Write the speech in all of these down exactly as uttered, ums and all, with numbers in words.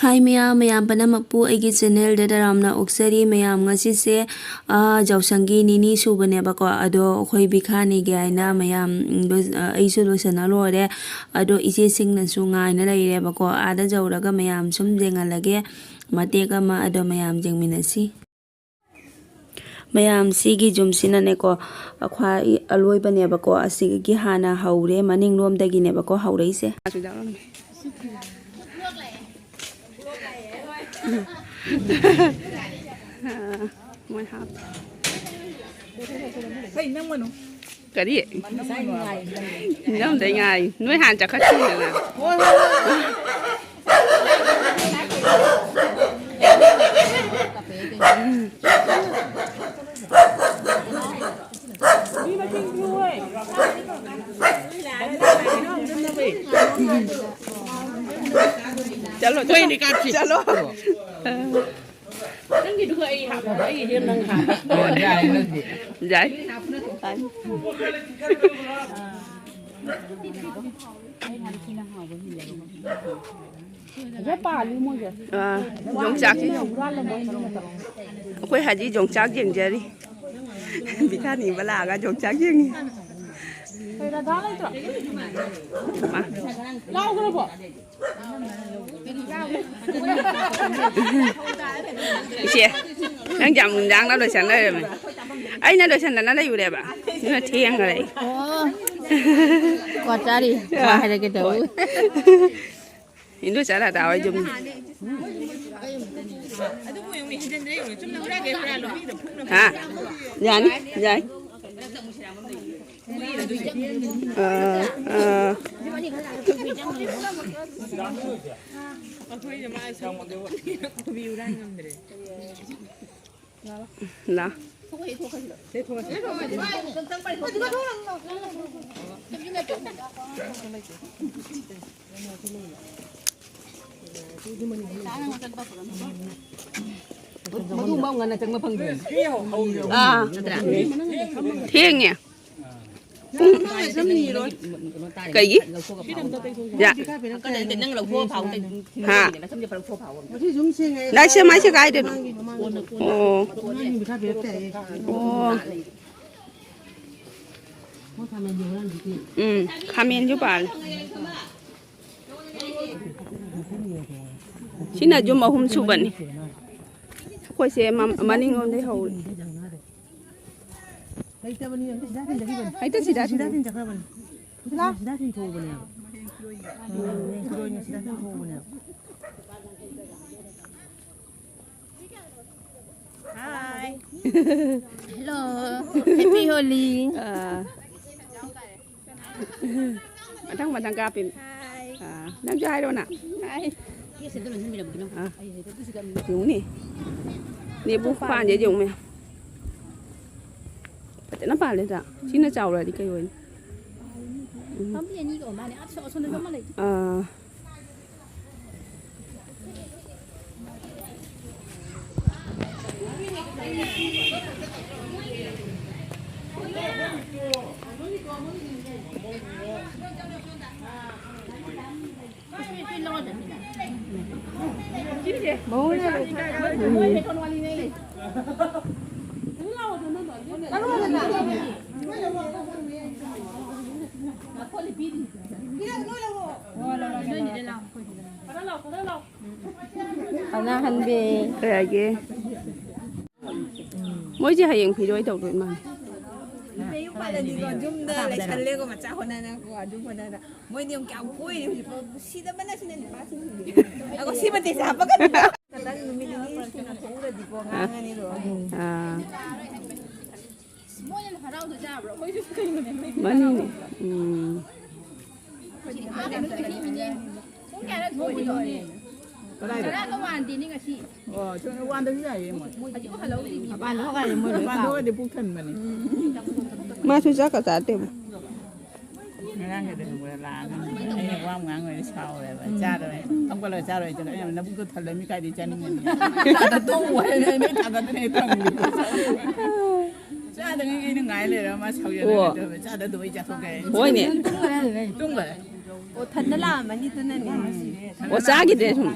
ꯍꯥꯏ ꯃꯌꯥꯝ, ꯃꯌꯥꯝ ꯄꯨꯝꯅꯃꯛꯄꯨ ꯑꯩꯒꯤ ꯆꯦꯅꯦꯜꯗ ꯇꯔꯥꯝꯅ ꯑꯣꯛꯆꯔꯤ꯫ ꯃꯌꯥꯝ, ꯉꯁꯤꯁꯦ, ꯑꯥ, ꯌꯥꯎꯁꯪꯒꯤ ꯅꯤꯅꯤ ꯁꯨꯕꯅꯦꯕꯀꯣ꯫ ꯑꯗꯣ ꯑꯩꯈꯣꯏ ꯕꯤꯈꯥꯅꯤꯒꯤ ꯍꯥꯏꯅ ꯃꯌꯥꯝ ꯂꯣꯏ-, ꯑꯥ, ꯑꯩꯁꯨ ꯂꯣꯏꯁꯟꯅ ꯂꯣꯏꯔꯦ꯫ ꯑꯗꯣ ꯏꯆꯦꯁꯤꯡꯅꯁꯨ ꯉꯥꯏꯅ ꯂꯩꯔꯦꯕꯀꯣ꯫ ꯑꯥꯗ ꯌꯧꯔꯒ ꯃꯌꯥꯝ ꯁꯨꯝ ꯌꯦꯡꯍꯜꯂꯒꯦ ꯃꯇꯦꯛ ꯑꯃ꯫ ꯑꯗꯣ ꯃꯌꯥꯝ ꯌꯦꯡꯃꯤꯟꯅꯁꯤ꯫ ꯃꯌꯥꯝ, ꯁꯤꯒꯤ ꯌꯨꯝꯁꯤꯅꯅꯦꯀꯣ, ꯈ꯭ꯋꯥꯏ ꯑꯂꯣꯏꯕꯅꯦꯕꯀꯣ꯫ ꯑꯁꯤꯒꯤ ꯍꯥꯟꯅ ꯍꯧꯔꯦ, ꯃꯅꯤꯡꯂꯣꯝꯗꯒꯤꯅꯦꯕꯀꯣ ꯍꯧꯔꯛꯏꯁꯦ꯫ ꯃꯣꯏ ꯍꯥꯞ-, ꯀꯔꯤ? ꯏꯅꯝꯗꯩ ꯉꯥꯏ꯫ ꯅꯣꯏ ꯍꯥꯟꯅ ꯆꯠꯈꯠꯈꯤꯗꯅ꯫ ꯆꯠꯂꯣ, ꯆꯠꯂꯣ꯫ ꯆꯠꯂꯣ꯫ ꯅꯪꯒꯤꯗꯨꯒ ꯑꯩ ꯍꯥꯞꯄꯣ, ꯑꯩꯒꯤꯗꯤ ꯅꯪ ꯍꯥꯞꯄꯣ꯫ ꯌꯥꯏ, ꯅꯪꯗꯤ꯫ ꯌꯥꯏ꯫ ꯐꯖ ꯄꯥꯜꯂꯤ ꯃꯣꯏꯁꯦ꯫ ꯑꯥ, ꯌꯣꯡꯆꯥꯛꯁꯤ ꯌꯦꯡꯉꯨ꯫ ꯑꯩꯈꯣꯏ ꯍꯧꯖꯤꯛ ꯌꯣꯡꯆꯥꯛ ꯌꯦꯡꯖꯔꯤ꯫ ꯕꯤꯊꯥꯅꯤꯕ ꯂꯥꯛꯑꯒ ꯌꯣꯡꯆꯥꯛ ꯌꯦꯡꯉꯤ꯫ ꯀꯩ ꯔꯥꯙꯥ ꯂꯩꯇ꯭ꯔꯣ? ꯃꯥ꯫ ꯂꯥꯎꯈ꯭ꯔꯕꯣ? ꯏꯆꯦ, ꯅꯪ ꯌꯥꯝ ꯅꯨꯡꯗꯥꯡꯅ ꯂꯣꯏꯁꯟ ꯂꯩꯔꯝꯃꯦ꯫ ꯑꯩꯅ ꯂꯣꯏꯁꯟꯗꯅ ꯂꯩꯔꯨꯔꯦꯕ꯫ ꯑꯗꯨꯅ ꯊꯦꯡꯈ꯭ꯔꯦ ꯑꯩ꯫ ꯑꯣ꯫ ꯀ꯭ꯋꯥ ꯆꯥꯔꯤ꯫ ꯋꯥ ꯍꯥꯏꯔꯛꯀꯦ ꯇꯧ꯫ ꯏꯟꯗꯣ ꯆꯥꯔꯥ ꯇꯥ ꯍꯣꯏ ꯌꯨꯝ꯫ ꯍꯥ? ꯌꯥꯅꯤ, ꯌꯥꯏ꯫ ꯑꯥ, ꯑꯥ꯫ ꯂꯥ꯫ ꯃꯗꯨ ꯃꯧ ꯉꯟꯅ ꯆꯪꯕ ꯐꯪꯗꯦ꯫ ꯑꯥ꯫ ꯊꯦꯡꯉꯦ꯫ ꯀꯩꯒꯤ? ꯌꯥ꯫ ꯍꯥ꯫ ꯂꯥꯏꯁꯦ ꯃꯥꯏꯁꯦ ꯀꯥꯏꯗꯅꯣ? ꯑꯣ꯫ ꯑꯣ꯫ ꯎꯝ, ꯈꯥꯃꯦꯟꯁꯨ ꯄꯥꯜꯂꯦ꯫ ꯁꯤꯅ ꯌꯨꯝ ꯑꯍꯨꯝ ꯁꯨꯕꯅꯤ꯫ ꯑꯩꯈꯣꯏꯁꯦ ꯃ-, ꯃꯅꯤꯡꯂꯣꯝꯗꯩ ꯍꯧꯔꯦ꯫ ꯍꯦꯛꯇ ꯁꯤꯗ ꯊꯤꯟ-, ꯁꯤꯗ ꯊꯤꯟ ꯆꯠꯈ꯭ꯔꯕꯅꯤ꯫ ꯁꯤꯗ ꯊꯤꯟ ꯊꯣꯛꯎꯕꯅꯦꯕ꯫ ꯎꯝ, ꯍꯦꯔꯣꯏꯟꯅ ꯁꯤꯗ ꯊꯤꯟ ꯊꯣꯛꯎꯕꯅꯦꯕ꯫ Hi. Hello. Happy Holi. ꯑꯥ꯫ ꯃꯊꯪ ꯃꯊꯪ ꯀꯥꯞꯄꯤꯅꯤ꯫ Hi. ꯑꯥ, ꯅꯪꯁꯨ ꯍꯥꯏꯔꯣꯅ꯫ Hi. ꯑꯥ꯫ ꯌꯦꯡꯉꯨꯅꯦ꯫ ꯅꯦꯕꯨ ꯄꯥꯟꯁꯦ ꯌꯦꯡꯉꯨ ꯃꯌꯥꯝ꯫ ꯐꯖꯅ ꯄꯥꯜꯂꯦꯗ꯫ ꯁꯤꯅ ꯆꯥꯎꯔꯗꯤ ꯀꯩ ꯑꯣꯏꯅꯤ? ꯎꯝ꯫ ꯄꯥꯝꯕꯤ ꯑꯅꯤꯒ ꯑꯣꯏ ꯃꯥꯜꯂꯦ꯫ ꯑꯁ, ꯑꯁꯣꯝꯗꯁꯨ ꯑꯃ ꯂꯩ꯫ ꯑꯥ꯫ ꯀꯅꯥ ꯍꯟꯕꯤ? ꯀꯌꯥꯒꯤ? ꯃꯣꯏꯁꯦ ꯍꯌꯦꯡ ꯐꯤꯔꯣꯏ ꯇꯧꯗꯣꯏ ꯃꯥꯜꯂꯦ꯫ ꯃꯌꯨꯝ ꯄꯥꯜꯂꯗꯤꯀꯣ, ꯌꯨꯝꯗ ꯂꯩꯁꯜꯂꯦꯀꯣ, ꯃꯆꯥ ꯍꯣꯠꯅꯅꯀꯣ, ꯑꯗꯨꯝ ꯍꯣꯠꯅꯅ꯫ ꯃꯣꯏꯗꯤ ꯌꯥꯝ ꯀꯌꯥꯝ ꯀꯣꯏꯔꯦ ꯍꯧꯖꯤꯛꯐꯥꯎ꯫ ꯅꯨꯡꯁꯤꯗꯕꯅ ꯁꯤꯅ ꯅꯨꯄꯥꯁꯤꯡꯁꯤꯗꯤ꯫ ꯑꯗꯣ ꯁꯤ ꯃꯇꯦꯛꯁꯦ ꯍꯥꯞꯄꯛꯀꯅꯨ꯫ ꯈꯇꯪ ꯅꯨꯃꯤꯠ ꯅꯤꯅꯤ ꯁꯨꯅ ꯊꯣꯛꯎꯔꯗꯤꯀꯣ, ꯉꯥꯡꯉꯅꯤ ꯑꯗꯣ꯫ ꯑꯥ꯫ ꯃꯣꯏꯅ ꯍꯔꯥꯎꯗꯣꯏ ꯇꯥꯕ꯭ꯔꯣ? ꯑꯩꯈꯣꯏꯁꯨ ꯀꯩꯅꯣꯅꯦ, ꯃꯩ ꯃꯅꯤꯅꯦ꯫ ꯎꯝ꯫ ꯄꯨꯡ ꯀꯌꯥꯗ ꯊꯣꯛꯏꯅꯣ? ꯀꯗꯥꯏꯗ? ꯆꯔꯥꯒ ꯋꯥꯟꯗꯦꯅꯦ ꯉꯁꯤ꯫ ꯑꯣ, ꯆꯨꯝꯅ ꯋꯥꯟꯗꯁꯨ ꯌꯥꯏꯌꯦ ꯃꯣꯏ꯫ ꯍꯧꯖꯤꯛꯐꯥꯎ ꯍꯜꯍꯧꯗ꯭ꯔꯤꯕꯅꯤ꯫ ꯃꯄꯥꯟꯗ ꯍꯧꯒꯠꯂꯦ ꯃꯣꯏ ꯂꯣꯏ ꯃꯄꯥꯟꯗ ꯀꯥꯎꯔꯦ꯫ ꯊꯣꯛꯑꯗꯤ ꯄꯨꯛ ꯊꯟꯕꯅꯦ꯫ ꯃꯥꯁꯨ ꯆꯥꯛꯀ ꯆꯥꯗꯦꯕ꯫ ꯉꯔꯥꯡꯒꯤꯗꯣ ꯈꯪꯕ꯭ꯔꯥ? ꯂꯥꯛꯑꯒ ꯑꯩꯅ ꯋꯥ ꯑꯃ ꯉꯥꯡꯉꯨꯔꯦ ꯁꯥꯎꯔꯦꯕ꯫ ꯎꯝ꯫ ꯆꯥꯔꯣꯏ꯫ ꯑꯃꯨꯛꯀ ꯂꯣꯏ ꯆꯥꯔꯣꯏ꯫ ꯑꯩꯅ ꯅꯕꯨꯛꯇꯣ ꯊꯜꯂꯃꯤ ꯀꯥꯏꯗꯩ ꯆꯥꯅꯤꯡꯉꯅꯤ? ꯊꯥꯡꯒꯠꯇꯣꯛꯎ ꯍꯥꯏꯔꯦ꯫ ꯑꯩꯅ ꯊꯥꯡꯒꯠꯇꯅ ꯍꯦꯛ ꯊꯝꯈꯤꯕ꯫ ꯆꯥꯗꯉꯩ ꯑꯩꯅ ꯉꯥꯏ ꯂꯩꯔ ꯃꯥ ꯁꯥꯎꯖꯜꯂꯒ ꯑꯣ꯫ ꯆꯥꯗꯗꯣ ꯑꯩ ꯆꯥꯊꯣꯛꯈ꯭ꯔꯦ꯫ ꯍꯣꯏꯅꯦ꯫ ꯇꯨꯝꯈ꯭ꯔꯦ꯫ ꯑꯣ, ꯊꯟꯗ ꯂꯥꯛꯑꯝꯃꯅꯤ ꯑꯗꯨꯅꯅꯦ꯫ ꯑꯣ, ꯆꯥꯈꯤꯗ꯭ꯔꯦ ꯁꯨꯝ꯫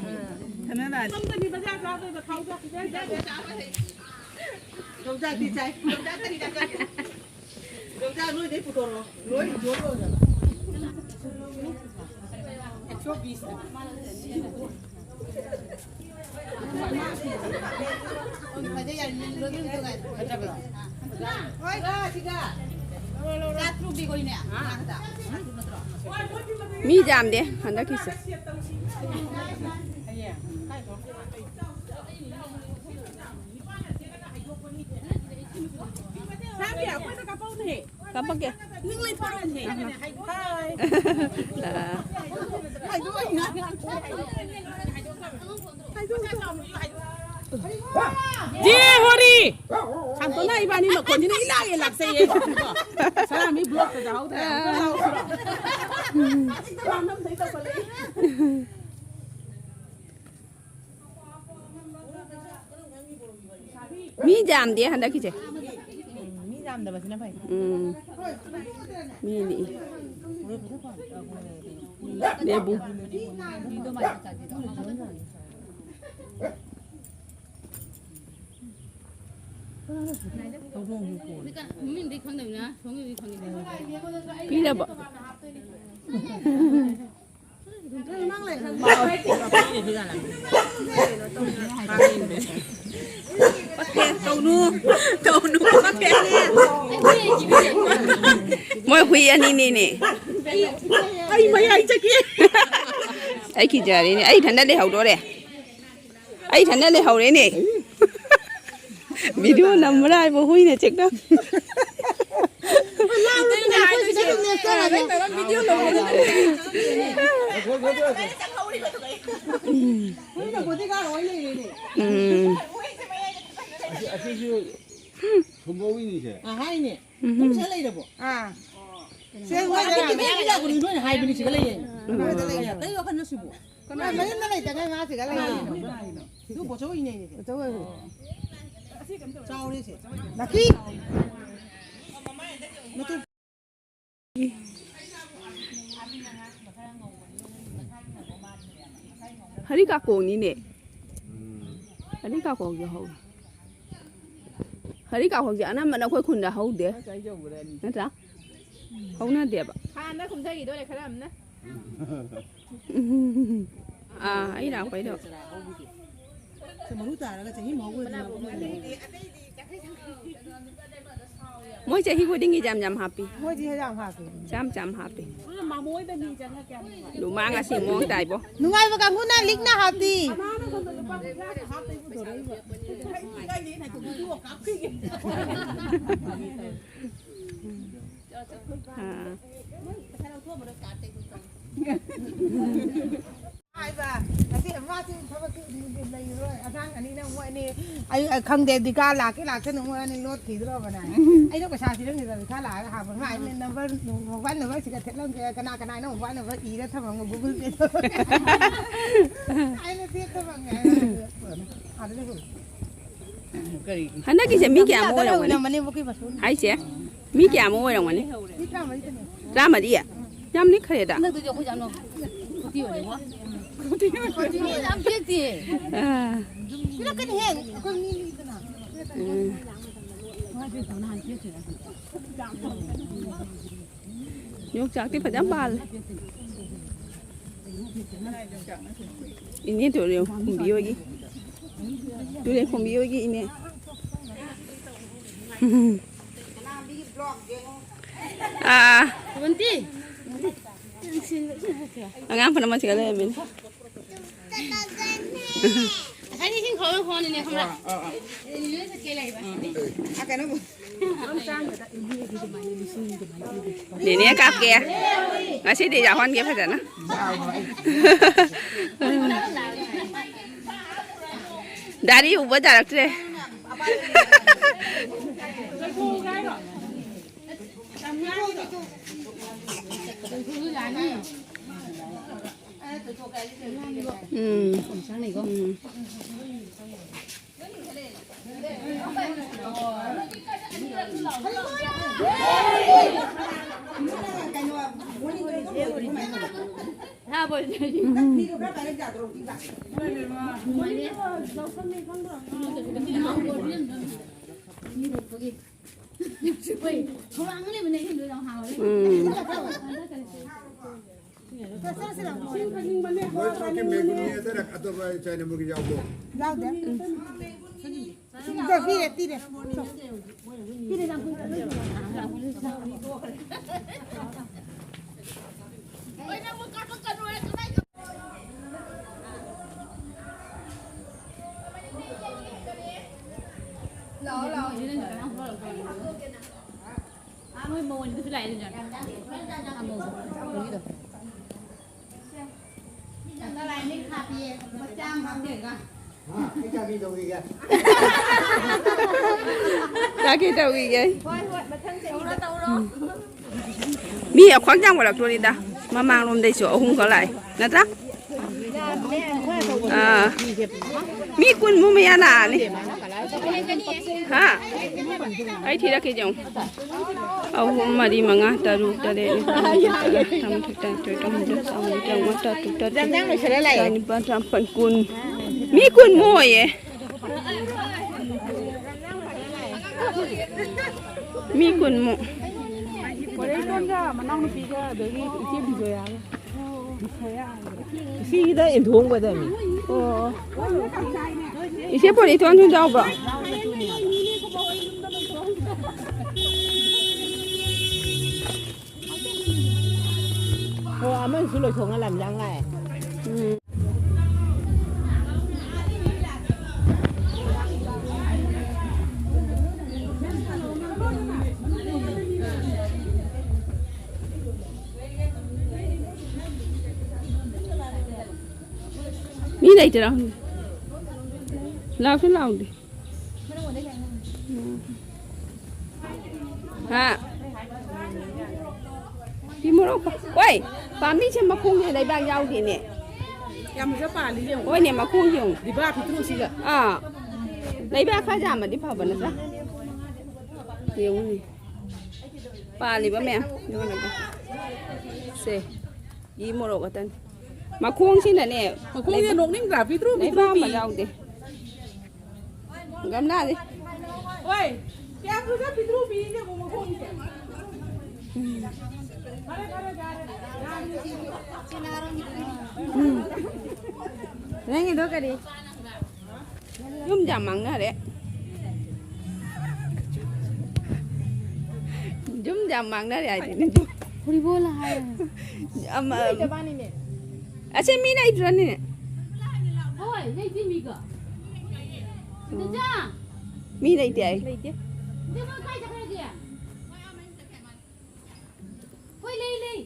ꯊꯟꯗ ꯂꯥꯛꯑꯗꯤ꯫ ꯌꯣꯡꯆꯥꯛꯇꯤ ꯆꯥꯏ꯫ ꯌꯣꯡꯆꯥꯛ ꯀꯔꯤ ꯆꯥ ꯆꯥꯏ? ꯌꯣꯡꯆꯥꯛ ꯅꯣꯏꯗꯩ ꯄꯨꯊꯣꯔꯛꯑꯣ꯫ ꯂꯣꯏ ꯌꯣꯜꯂꯣꯏꯗꯕ꯫ ꯃꯤ ꯌꯥꯝꯗꯦ ꯍꯟꯗꯛꯀꯤꯁꯦ꯫ ꯀꯥꯞꯄꯛꯀꯦ꯫ ꯖꯦ ꯍꯣꯔꯤ! ꯁꯥꯟꯇꯣꯅꯥ ꯏꯕꯥꯅꯤ ꯃꯈꯣꯟꯁꯤꯅ ꯏꯂꯥꯛ ꯍꯦꯛ ꯂꯥꯛꯆꯩꯌꯦ꯫ ꯁꯂꯥꯃꯤ ꯕ꯭ꯂꯣꯛꯇ ꯇꯥꯍꯧꯗ꯭ꯔꯦ꯫ ꯑꯃꯨꯛꯇ ꯂꯥꯎꯁꯤꯔꯣ? ꯃꯤ ꯌꯥꯝꯗꯦ ꯍꯟꯗꯛꯀꯤꯁꯦ꯫ ꯃꯤ ꯌꯥꯝꯗꯕꯁꯤꯅ ꯐꯩ꯫ ꯎꯝ꯫ ꯃꯤꯗꯤ꯫ ꯂꯦꯕꯨ꯫ ꯃꯃꯤꯡꯗꯤ ꯈꯪꯗꯕꯅꯤꯅ ꯁꯣꯝꯒꯤꯗꯤ ꯈꯪꯉꯤꯗꯅ꯫ ꯄꯤꯔꯕꯣ? ꯇꯧꯅꯨ, ꯇꯧꯅꯨ꯫ ꯃꯣꯏ ꯍꯨꯏ ꯑꯅꯤꯅꯤꯅꯦ꯫ ꯑꯩ ꯃꯌꯥꯏ ꯆꯠꯀꯦ꯫ ꯑꯩ ꯀꯤꯖꯔꯦꯅꯦ꯫ ꯑꯩ ꯏꯊꯟꯗ ꯂꯩꯍꯧꯗꯣꯔꯦ꯫ ꯑꯩ ꯏꯊꯟꯗ ꯂꯩꯍꯧꯔꯦꯅꯦ꯫ ꯚꯤꯗꯤꯑꯣ ꯅꯝꯕ꯭ꯔꯥ ꯍꯥꯏꯕ ꯍꯨꯏꯅ ꯆꯦꯛꯇ꯫ ꯍꯨꯏꯅ bodyguard ꯑꯣꯏ ꯂꯩꯔꯦꯅꯦ꯫ ꯎꯝ꯫ ꯑꯁꯤ, ꯑꯁꯤꯁꯨ ꯁꯨꯝꯕꯧꯏꯅꯤꯁꯦ꯫ ꯑ, ꯍꯥꯏꯅꯦ꯫ ꯎꯝ꯫ ꯑꯗꯨꯝ ꯁꯤꯗ ꯂꯩꯔꯕꯣ? ꯑꯥ꯫ ꯁꯦ, ꯍꯣꯏ, ꯃꯌꯥꯝ ꯂꯥꯛꯄꯅꯤ, ꯅꯣꯏꯅ ꯍꯥꯏꯕꯅꯤ ꯁꯤꯗ ꯂꯩꯌꯦ꯫ ꯎꯝ꯫ ꯀꯩ ꯋꯥꯈꯜꯅꯣ ꯁꯤꯕꯨ? ꯀꯅꯥ ꯃꯌꯨꯝꯗ ꯂꯩꯇꯒ ꯉꯥ ꯁꯤꯗ ꯂꯩꯌꯦ? ꯑꯗꯨ ꯕꯣꯆꯧ ꯏꯅꯦꯅꯦ꯫ ꯕꯣꯆꯧ ꯑꯣꯏꯕ꯫ ꯆꯥꯎꯔꯦꯁꯦ꯫ ꯂꯛꯀꯤ! ꯍꯔꯤ ꯀꯥꯀꯣꯡꯅꯤꯅꯦ꯫ ꯍꯔꯤ ꯀꯥꯀꯣꯡꯁꯨ ꯍꯧꯋꯤ꯫ ꯍꯔꯤ ꯀꯥꯀꯣꯡꯁꯦ ꯑꯅꯝꯕꯅ ꯑꯩꯈꯣꯏ ꯈꯨꯟꯗ ꯍꯧꯗꯦ꯫ ꯅꯠꯇ꯭ꯔꯥ? ꯍꯧꯅꯗꯦꯕ꯫ ꯍꯥꯟꯅ ꯀꯨꯝꯊꯈꯤꯗꯣꯔꯦ ꯈꯔ ꯑꯃꯅ꯫ ꯑꯥ, ꯑꯩ ꯂꯥꯛꯄꯩꯗꯣ꯫ ꯃꯔꯨ ꯇꯥꯔꯒ ꯆꯍꯤ ꯑꯃ ꯍꯧꯕꯗꯨꯅ ꯃꯣꯏ ꯆꯍꯤ ꯈꯨꯗꯤꯡꯒꯤ ꯌꯥꯝ ꯌꯥꯝ ꯍꯥꯞꯄꯤ꯫ ꯃꯣꯏꯗꯤ ꯌꯥꯝ ꯍꯥꯞꯄꯤ꯫ ꯌꯥꯝ ꯌꯥꯝ ꯍꯥꯞꯄꯤ꯫ ꯃꯥꯃꯣꯏꯗ ꯅꯤ ꯆꯪꯉ ꯀꯌꯥꯝ ꯅꯨꯡꯉꯥꯏ꯫ ꯂꯨꯃꯥꯡ ꯑꯁꯤ ꯃꯑꯣꯡ ꯇꯥꯏꯕꯣ꯫ ꯅꯨꯡꯉꯥꯏꯕ ꯀꯥꯡꯕꯨꯅ ꯂꯤꯛꯅ ꯍꯥꯞꯄꯤ꯫ ꯀꯅꯥꯅ ꯁꯣꯝꯗ ꯂꯨꯄꯥ ꯀꯨꯟꯊ꯭ꯔꯥꯒꯤ ꯍꯥꯞꯇꯣꯏꯕꯨ ꯇꯧꯔꯛꯏꯕ꯫ ꯑꯥ꯫ ꯍꯥꯏꯕ, ꯉꯁꯤ ꯃꯥꯁꯨ ꯊꯕꯛꯁꯨ ꯂꯩꯔꯣꯏ꯫ ꯑꯉꯥꯡ ꯑꯅꯤꯅ ꯃꯣꯏ ꯑꯅꯤ, ꯑꯩ, ꯑꯩ ꯈꯪꯗꯦ, ꯗꯤꯀꯥ ꯂꯥꯛꯀꯦ ꯂꯥꯛꯇꯅ ꯃꯣꯏ ꯑꯅꯤ ꯂꯣꯠꯈꯤꯗ꯭ꯔꯣꯕꯅꯦ꯫ ꯑꯩꯅ ꯄꯩꯁꯥ ꯄꯤꯔꯝꯃꯤꯕ, ꯗꯤꯀꯥ ꯂꯥꯛꯑꯒ ꯍꯥꯞꯄ꯫ ꯃꯥ ꯑꯩꯅ ꯅꯝꯕꯔ, ꯃꯣꯕꯥꯏꯜ ꯅꯝꯕꯔ ꯁꯤꯗ ꯊꯦꯠꯂꯝꯒꯦ, ꯀꯅꯥ ꯀꯅꯥꯅꯣ ꯃꯣꯕꯥꯏꯜ ꯅꯝꯕꯔ ꯏꯔ ꯊꯝꯃꯝꯒ Google Pay ꯇꯧꯔꯒ꯫ ꯑꯩꯅ ꯊꯦꯠ ꯊꯝꯃꯝꯒꯦ ꯍꯥꯏꯔꯒ ꯑꯗꯨ ꯂꯩꯍꯧꯔꯦ꯫ ꯀꯔꯤ? ꯍꯟꯗꯛꯀꯤꯁꯦ ꯃꯤ ꯀꯌꯥꯃꯨꯛ ꯑꯣꯏꯔꯝꯒꯅꯤ? ꯃꯅꯦꯝꯕꯣꯛꯀꯤ ꯃꯁꯨ꯫ ꯍꯥꯏꯁꯦ? ꯃꯤ ꯀꯌꯥꯃꯨꯛ ꯑꯣꯏꯔꯝꯒꯅꯤ? ꯃꯤ ꯇꯔꯥꯃꯔꯤꯗꯅꯦ꯫ ꯇꯔꯥꯃꯔꯤ? ꯌꯥꯝ ꯂꯤꯛꯈ꯭ꯔꯦꯗ꯫ ꯍꯟꯗꯛꯇꯨꯗꯤ ꯑꯩꯈꯣꯏ ꯌꯥꯝꯅ ꯈꯨꯇꯤ ꯑꯣꯏꯔꯦꯕꯣ꯫ ꯈꯨꯇꯤ ꯌꯥꯝ ꯄꯤꯔꯛꯇꯦ꯫ ꯑꯥ꯫ ꯄꯤꯔꯛꯀꯅꯤꯍꯦ꯫ ꯑꯩꯈꯣꯏ ꯃꯤ ꯂꯤꯛꯏꯗꯅ꯫ ꯎꯝ꯫ ꯌꯣꯡꯆꯥꯛꯇꯤ ꯐꯖꯅ ꯄꯥꯜꯂꯦ꯫ ꯏꯅꯦ ꯇꯨꯔꯦꯜ ꯈꯨꯝꯕꯤ ꯍꯣꯏꯒꯤ꯫ ꯇꯨꯔꯦꯜ ꯈꯨꯝꯕꯤ ꯍꯣꯏꯒꯤ ꯏꯅꯦ꯫ ꯑꯥ꯫ ꯑꯉꯥꯡ ꯐꯅ ꯃꯁꯤꯒ ꯂꯩꯔꯝꯃꯤꯅꯦ꯫ ꯉꯁꯥꯏꯗꯤ ꯏꯁꯤꯡ ꯈꯔ ꯍꯣꯟꯅꯤꯅꯦ, ꯈꯪꯕ꯭ꯔꯥ? ꯑꯥ, ꯑꯥ, ꯑꯥ꯫ ꯂꯣꯏ ꯆꯠꯀꯦ ꯂꯩꯕ꯫ ꯑꯥ, ꯑꯥ꯫ ꯅꯦꯅꯦ ꯀꯥꯞꯀꯦ꯫ ꯉꯁꯤꯗꯤ ꯌꯥꯎꯍꯟꯒꯦ ꯐꯖꯅ꯫ ꯗꯥꯔꯤ ꯎꯕ ꯌꯥꯔꯛꯇ꯭ꯔꯦ꯫ ꯎꯝ꯫ ꯎꯝ꯫ ꯎꯝ꯫ ꯃꯣꯏ ꯆꯥꯛꯀꯤ ꯃꯦꯒꯨꯅꯤ ꯑꯗꯨꯅ ꯑꯇꯣꯞꯄ ꯆꯥꯏꯅꯥ ꯃꯨꯔꯒꯤ ꯌꯥꯎꯕ꯭ꯔꯣ? ꯌꯥꯎꯗꯦ꯫ ꯄꯤꯔꯦ, ꯄꯤꯔꯦ꯫ ꯄꯤꯔꯦ, ꯌꯥꯝ ꯀꯨꯏꯅ ꯆꯠꯂꯣꯏꯁꯦ꯫ ꯂꯥꯛꯑꯣ, ꯂꯥꯛꯑꯣ꯫ ꯑꯥ, ꯃꯣꯏ ꯃꯧ ꯑꯅꯤꯗꯨꯁꯨ ꯂꯥꯛꯑꯦ ꯑꯗꯨꯅ꯫ ꯑꯥ, ꯃꯧ꯫ ꯃꯧꯒꯤꯗꯣ꯫ ꯍꯥ, ꯑꯩ ꯆꯥꯕꯤ ꯇꯧꯈꯤꯒꯦ꯫ ꯆꯥꯛ ꯀꯩ ꯇꯧꯈꯤꯒꯦ? ꯍꯣꯏ, ꯍꯣꯏ, ꯃꯊꯪ ꯆꯍꯤꯗ꯫ ꯇꯧꯔꯣ, ꯇꯧꯔꯣ꯫ ꯃꯤ ꯑꯈ꯭ꯋꯥꯡ ꯌꯥꯝꯒꯠꯂꯛꯇꯣꯔꯤꯗ꯫ ꯃꯃꯥꯡꯂꯣꯝꯗꯩꯁꯨ ꯑꯍꯨꯝꯈꯛ ꯂꯥꯛꯑꯦ꯫ ꯅꯠꯇ꯭ꯔꯥ? ꯑꯥ꯫ ꯃꯤ ꯀꯨꯟꯃꯨꯛ ꯃꯌꯥ ꯂꯥꯛꯑꯅꯤ꯫ ꯍꯥ? ꯑꯩ ꯊꯤꯔꯛꯀꯦ ꯌꯦꯡꯉꯨ꯫ ꯑꯍꯨꯝ, ꯃꯔꯤ, ꯃꯉꯥ, ꯇꯔꯨꯛ, ꯇꯔꯦꯠ, ꯅꯤꯄꯥꯜ, ꯃꯥꯄꯜ, ꯇꯔꯥ, ꯇꯔꯥꯃꯥꯊꯣꯏ, ꯇꯔꯥꯅꯤꯊꯣꯏ, ꯇꯔꯥꯍꯨꯝꯗꯣꯏ, ꯇꯔꯥꯃꯔꯤ, ꯇꯔꯥꯃꯉꯥ, ꯇꯔꯥ ꯇꯔꯨꯛ, ꯇꯔꯥ ꯇꯔꯦꯠ, ꯅꯤꯄꯥꯜ, ꯃꯥꯄꯜ, ꯀꯨꯟ꯫ ꯃꯤ ꯀꯨꯟꯃꯨꯛ ꯑꯣꯏꯌꯦ꯫ ꯃꯤ ꯀꯨꯟꯃꯨꯛ꯫ ꯀꯣꯂꯦꯖꯂꯣꯝꯗ ꯃꯅꯥꯎꯅꯨꯄꯤꯒ ꯑꯗꯒꯤ ꯏꯆꯦ ꯕꯤꯖꯣꯌꯥꯒ꯫ ꯁꯤꯒꯤꯗ ꯏꯟꯊꯣꯛꯑꯝꯒꯗꯕꯅꯤ꯫ ꯑꯣ꯫ ꯏꯆꯦ ꯄꯣꯂꯤꯊꯣꯟꯁꯨ ꯌꯥꯎꯕ꯭ꯔꯣ? ꯑꯣ, ꯑꯃꯁꯨ ꯂꯣꯏꯊꯣꯛꯅ ꯂꯝꯖꯥꯡ ꯂꯥꯛꯑꯦ꯫ ꯎꯝ꯫ ꯃꯤ ꯂꯩꯇ꯭ꯔꯥ ꯈꯪꯗꯦ꯫ ꯂꯥꯎꯁꯨ ꯂꯥꯎꯗꯦ꯫ ꯎꯝ꯫ ꯍꯥ? ꯁꯤ ꯃꯣꯔꯣꯛ ꯄ-, ꯑꯣꯏ, ꯄꯥꯝꯕꯤꯁꯦ ꯃꯈꯣꯡꯁꯦ ꯂꯩꯕꯥꯛ ꯌꯥꯎꯗꯦꯅꯦ꯫ ꯌꯥꯝ ꯐꯖ ꯄꯥꯜꯂꯤ ꯌꯦꯡꯉꯨ꯫ ꯍꯣꯏꯅꯦ, ꯃꯈꯣꯡꯁꯦ ꯌꯦꯡꯉꯨ꯫ ꯗꯤꯕꯥ ꯐꯤꯇ꯭ꯔꯨꯁꯤꯒ꯫ ꯑꯥ꯫ ꯂꯩꯕꯥꯛ ꯈꯔ ꯌꯥꯝꯃꯗꯤ ꯐꯕ ꯅꯠꯇ꯭ꯔꯥ? ꯌꯦꯡꯉꯨꯅꯦ꯫ ꯄꯥꯜꯂꯤꯕ ꯃꯌꯥꯝ꯫ ꯌꯦꯡꯉꯨꯅꯦ꯫ ꯁꯦ꯫ ꯏ ꯃꯣꯔꯣꯛ ꯈꯛꯇꯅꯤ꯫ ꯃꯈꯣꯡꯁꯤꯅꯅꯦ꯫ ꯃꯈꯣꯡꯁꯦ ꯂꯩꯕꯥꯛ ꯅꯣꯛꯅꯤꯡꯗ꯭ꯔꯥ? ꯄꯤꯛꯇ꯭ꯔꯨ ꯄꯤꯛꯇ꯭ꯔꯨ ꯂꯩꯕꯥꯛ ꯑꯃ ꯄꯤ꯫ ꯌꯥꯎꯗꯦ꯫ ꯒꯝꯂꯥꯁꯦ꯫ ꯍꯣꯏ꯫ ꯀꯌꯥꯝ ꯐꯖ ꯄꯤꯛꯇ꯭ꯔꯨ ꯄꯤꯅꯦ ꯃꯈꯣꯡꯁꯦ꯫ ꯐꯔꯦ, ꯐꯔꯦ, ꯌꯥꯔꯦ꯫ ꯎꯝ꯫ ꯅꯪꯒꯤꯗꯣ ꯀꯔꯤ? ꯌꯨꯝ ꯌꯥꯝ ꯃꯥꯡꯅꯔꯦ꯫ ꯌꯨꯝ ꯌꯥꯝ ꯃꯥꯡꯅꯔꯦ ꯍꯥꯏꯗꯨꯅꯤ꯫ ꯐꯨꯔꯤꯕꯣꯜ ꯍꯥꯏ꯫ ꯑꯃ, ꯂꯩꯇꯕꯥꯅꯤꯅꯦ꯫ ꯑꯁꯤ ꯃꯤ ꯂꯩꯇ꯭ꯔꯅꯤꯅꯦ? ꯍꯣꯏ, ꯂꯩꯇꯦ ꯃꯤꯒ꯫ ꯏꯗꯣꯆꯥ! ꯃꯤ ꯂꯩꯇꯦ ꯍꯥꯏ꯫ ꯂꯩꯇꯦ꯫ ꯏꯗꯣꯆꯥ ꯀꯥꯏ ꯆꯠꯈ꯭ꯔꯒꯦ? ꯍꯣꯏ, ꯂꯩ, ꯂꯩ꯫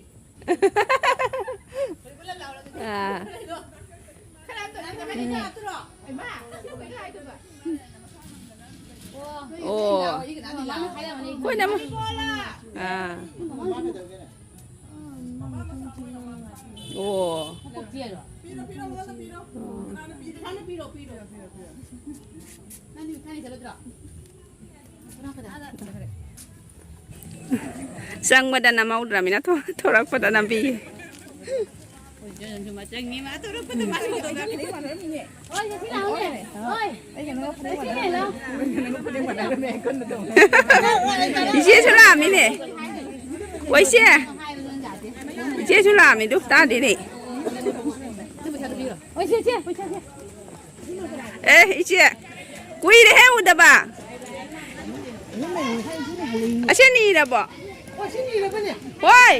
ꯑꯥ꯫ ꯑꯣ꯫ ꯑꯩꯈꯣꯏꯅ ꯑꯃꯨꯛ ꯑꯥ꯫ ꯑꯣ꯫ ꯆꯪꯕꯗ ꯅꯝꯍꯧꯗ꯭ꯔꯃꯤꯅ ꯊꯣ-, ꯊꯣꯔꯛꯄꯗ ꯅꯝꯕꯤꯌꯦ꯫ ꯏꯆꯦꯁꯨ ꯂꯥꯛꯑꯝꯃꯤꯅꯦ꯫ ꯑꯣ, ꯏꯆꯦ꯫ ꯏꯆꯦꯁꯨ ꯂꯥꯛꯑꯝꯃꯤꯗꯨ ꯇꯥꯗꯦꯅꯦ꯫ ꯑꯦ, ꯏꯆꯦ꯫ ꯀꯨꯏꯔꯦꯍꯦ ꯎꯗꯕ꯫ ꯑꯁꯤ ꯅꯤꯔꯕꯣ? ꯍꯣꯏ꯫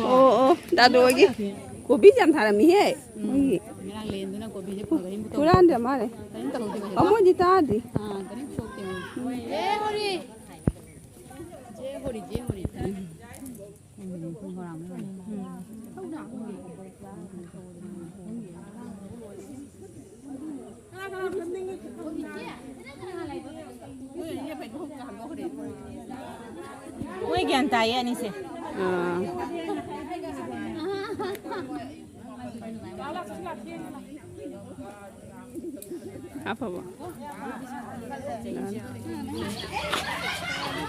ꯑꯣ, ꯑꯣ, ꯗꯥꯗꯣꯒꯤ ꯀꯣꯕꯤ ꯌꯥꯝ ꯊꯥꯔꯝꯃꯤꯍꯦ꯫ ꯃꯣꯏꯒꯤ ꯉꯔꯥꯡ ꯂꯦꯟꯗꯨꯅ ꯀꯣꯕꯤꯁꯦ ꯐꯒꯅꯤ ꯑꯃꯨꯛ ꯇꯧ-, ꯍꯨꯔꯥꯟꯗ꯭ꯔ ꯃꯥꯜꯂꯦ꯫ ꯀꯔꯤꯝ ꯇꯧꯍꯧꯗꯦ ꯍꯧꯖꯤꯛ꯫ ꯑꯃꯣꯏꯗꯤ ꯇꯥꯗ꯭ꯔꯤ꯫ ꯑꯥ, ꯀꯔꯤꯝ ꯁꯣꯛꯇꯦ ꯃꯣꯏ꯫ ꯖꯦ ꯍꯣꯔꯤ꯫ ꯖꯦ ꯍꯣꯔꯤ, ꯖꯦ ꯍꯣꯔꯤ꯫ ꯃꯣꯏ ꯒ꯭ꯌꯥꯟ ꯇꯥꯏꯌꯦ ꯑꯅꯤꯁꯦ꯫ ꯑꯥ꯫ ꯑꯐꯕ꯫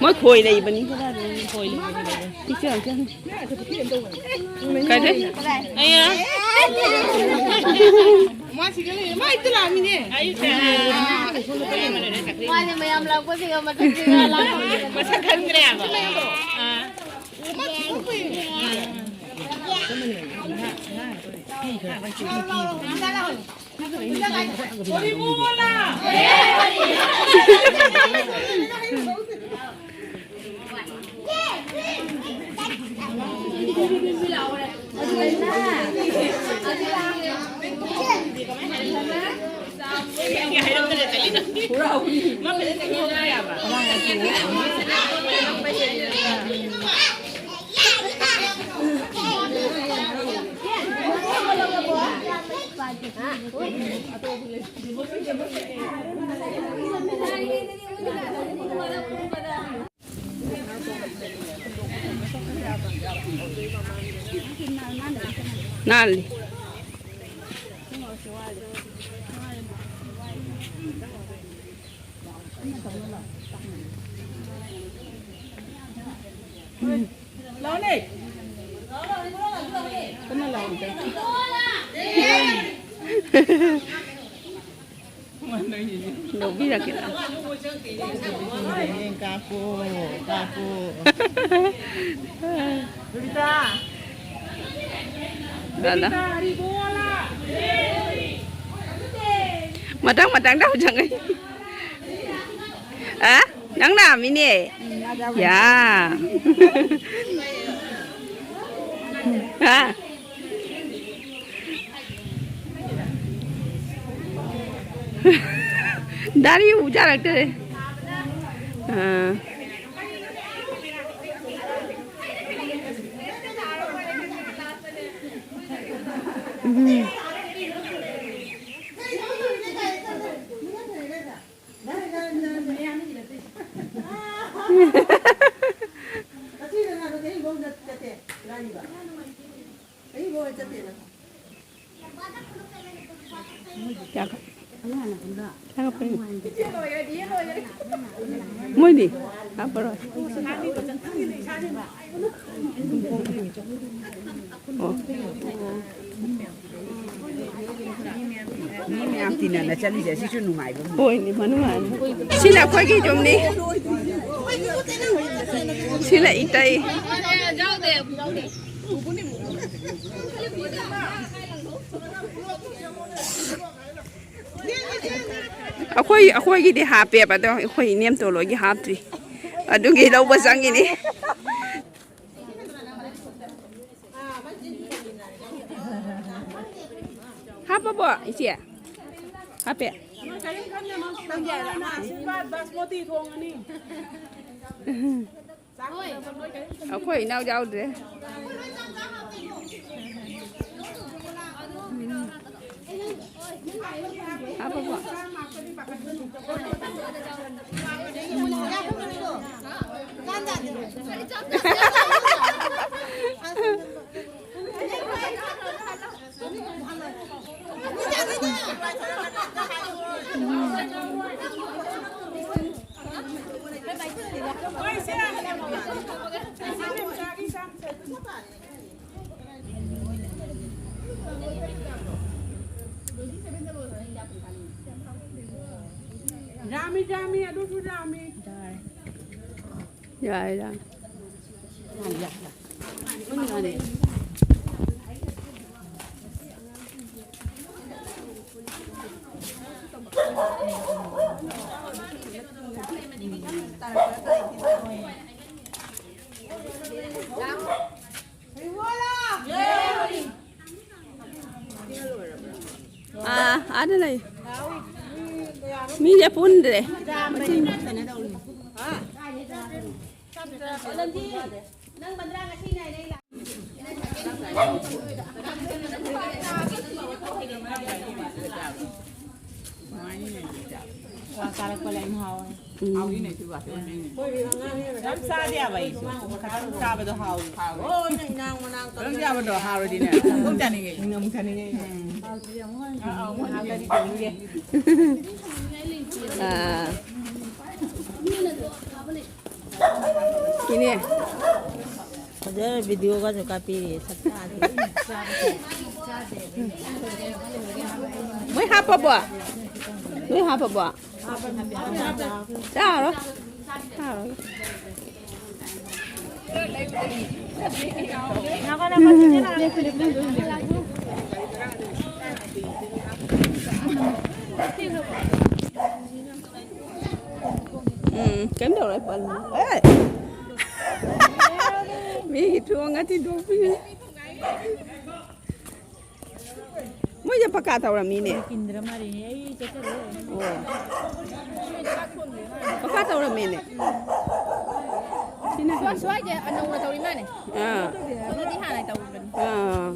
ꯃꯣꯏ ꯈꯣꯏ ꯂꯩꯕꯅꯤ꯫ ꯈꯣꯏ ꯂꯩꯕꯅꯤ꯫ ꯄꯤꯛꯆꯔ ꯆꯠꯅꯤ꯫ ꯀꯥꯏꯗꯩ? ꯑꯩꯌꯥ꯫ ꯃꯥ ꯁꯤꯗ ꯂꯩꯔꯦ꯫ ꯃꯥ ꯍꯦꯛꯇ ꯂꯥꯛꯑꯝꯃꯤꯅꯦ꯫ ꯃꯥꯅꯦ, ꯃꯌꯥꯝ ꯂꯥꯛꯄꯁꯤꯡ ꯑꯃ ꯃꯊꯛꯇ ꯂꯥꯛꯑꯝꯃꯤ꯫ ꯃꯁꯛ ꯈꯪꯗ꯭ꯔꯦ ꯍꯥꯏꯕ꯫ ꯑꯥ꯫ ꯅꯥꯜꯂꯤ꯫ ꯎꯝ꯫ ꯂꯥꯎꯅꯦ꯫ ꯀꯟꯅ ꯂꯥꯎꯅꯦ꯫ ꯂꯧꯕꯤꯔꯛꯀꯦ꯫ ꯀꯥꯞꯄꯣ, ꯀꯥꯞꯄꯣ꯫ ꯔꯣꯕꯤꯇꯥ꯫ ꯗꯥꯗꯥ꯫ ꯔꯣꯕꯤꯇꯥ, ꯍꯔꯤꯕꯣꯂꯥ꯫ ꯃꯊꯪ ꯃꯊꯪꯗ ꯑꯃꯨꯛ ꯆꯪꯉꯛꯏ꯫ ꯑ? ꯅꯪ ꯂꯥꯛꯑꯝꯃꯤꯅꯦ꯫ ꯌꯥ꯫ ꯍꯥ? ꯗꯥꯔꯤ ꯎꯖꯥꯔꯛꯇꯔꯦ꯫ ꯑꯥ꯫ ꯎꯝ꯫ ꯊꯥꯒꯠꯄꯅꯤ꯫ ꯃꯣꯏꯗꯤ ꯍꯥꯞꯄꯔꯣꯏ꯫ ꯑꯣ꯫ ꯃꯤ ꯃꯌꯥꯝ ꯇꯤꯟꯅꯅ ꯆꯠꯂꯤꯁꯦ ꯁꯤꯁꯨ ꯅꯨꯡꯉꯥꯏꯕ ꯑꯃ꯫ ꯍꯣꯏꯅꯦ, ꯃꯅꯨꯡ ꯍꯥꯏꯅꯤ꯫ ꯁꯤꯅ ꯑꯩꯈꯣꯏꯒꯤ ꯌꯨꯝꯅꯤ꯫ ꯁꯤꯅ ꯏꯇꯩ꯫ ꯑꯩꯈꯣꯏ, ꯑꯩꯈꯣꯏꯒꯤꯗꯤ ꯍꯥꯞꯄꯦꯕ, ꯑꯗꯣ ꯑꯩꯈꯣꯏ ꯏꯅꯦꯝꯇꯣ ꯂꯣꯏꯒꯤ ꯍꯥꯞꯇ꯭ꯔꯤ꯫ ꯑꯗꯨꯒꯤ ꯂꯧꯕ ꯆꯪꯉꯤꯅꯤ꯫ ꯍꯥꯞꯄꯕꯣ, ꯏꯆꯦ? ꯍꯥꯞꯄꯦ꯫ ꯅꯣꯏ ꯀꯔꯤꯝ ꯈꯟꯒꯅꯣ, ꯁꯤꯅ ꯃꯔꯨ ꯑꯣꯏꯅ ꯑꯥꯁꯤꯔꯕꯥꯗ ꯕꯥꯁꯃꯇꯤ ꯊꯣꯡꯉꯅꯤ꯫ ꯆꯥꯛ ꯄꯨꯅꯕ ꯅꯣꯏ ꯀꯔꯤꯝ ꯈꯟꯒꯅꯨ꯫ ꯑꯩꯈꯣꯏ ꯏꯅꯥꯎ ꯌꯥꯎꯗ꯭ꯔꯦ꯫ ꯍꯥꯞꯄꯕꯣ? ꯌꯥꯝꯃꯤ, ꯌꯥꯝꯃꯤ, ꯑꯗꯨꯁꯨ ꯌꯥꯝꯃꯤ꯫ ꯌꯥꯔꯦ, ꯌꯥꯔꯦ꯫ ꯑꯥ, ꯑꯥꯗ ꯂꯩ꯫ ꯃꯤꯁꯦ ꯄꯨꯟꯗ꯭ꯔꯦ꯫ ꯀ꯭ꯋꯥ ꯆꯥꯔꯛꯄ ꯂꯩ ꯃꯍꯥꯎ꯫ ꯎꯝ꯫ ꯍꯥꯎꯏꯅꯦ ꯁꯤ ꯋꯥꯁꯦ꯫ ꯌꯥꯝ ꯆꯥꯗꯦ ꯍꯥꯏꯕ ꯑꯩꯁꯨ꯫ ꯈꯤꯇꯪ ꯆꯥꯕꯗꯣ ꯍꯥꯎꯏ꯫ ꯍꯥꯎꯏ꯫ ꯈꯤꯇꯪ ꯆꯥꯕꯗꯣ ꯍꯥꯎꯔꯗꯤꯅꯦ ꯑꯗꯨꯝ ꯆꯥꯅꯤꯡꯉꯦ꯫ ꯑꯃꯨꯛ ꯆꯥꯅꯤꯡꯉꯦ꯫ ꯎꯝ꯫ ꯑꯥ, ꯑꯥ, ꯑꯃꯨꯛ ꯍꯟꯅ ꯆꯥꯅꯤꯡꯉꯦ꯫ ꯑꯥ꯫ ꯏꯅꯦ꯫ ꯐꯖꯅ ꯚꯤꯗꯤꯑꯣꯒꯁꯨ ꯀꯥꯞꯄꯤꯔꯤ, ꯁꯛꯇꯥꯁꯦ꯫ ꯃꯣꯏ ꯍꯥꯞꯄꯕꯣ? ꯅꯣꯏ ꯍꯥꯞꯄꯕꯣ? ꯆꯥꯔꯣ꯫ ꯆꯥꯔꯣ꯫ ꯎꯝ, ꯀꯩꯝ ꯇꯧꯔꯣꯏ, ꯄꯜꯂꯨ꯫ ꯑꯦ! ꯃꯤꯒꯤ ꯊꯣꯡꯒ ꯊꯤꯟꯗꯣꯛꯄꯤꯔꯦ꯫ ꯃꯣꯏꯁꯦ ꯄꯀꯥ ꯇꯧꯔꯝꯃꯤꯅꯦ꯫ ꯀꯤꯟꯗ꯭ꯔ ꯃꯥꯜꯂꯦꯅꯦ꯫ ꯑꯩ ꯆꯠꯆꯔꯦ꯫ ꯑꯣ꯫ ꯄꯀꯥ ꯇꯧꯔꯝꯃꯦꯅꯦ꯫ ꯁꯤꯅ ꯁ꯭ꯋꯥꯏ-, ꯁ꯭ꯋꯥꯏꯁꯦ ꯑꯅꯧꯅ ꯇꯧꯔꯤ ꯃꯥꯜꯂꯦ꯫ ꯑꯥ꯫ ꯑꯗꯨꯗꯤ ꯍꯥꯟꯅ ꯇꯧꯕꯅꯤ꯫ ꯑꯥ꯫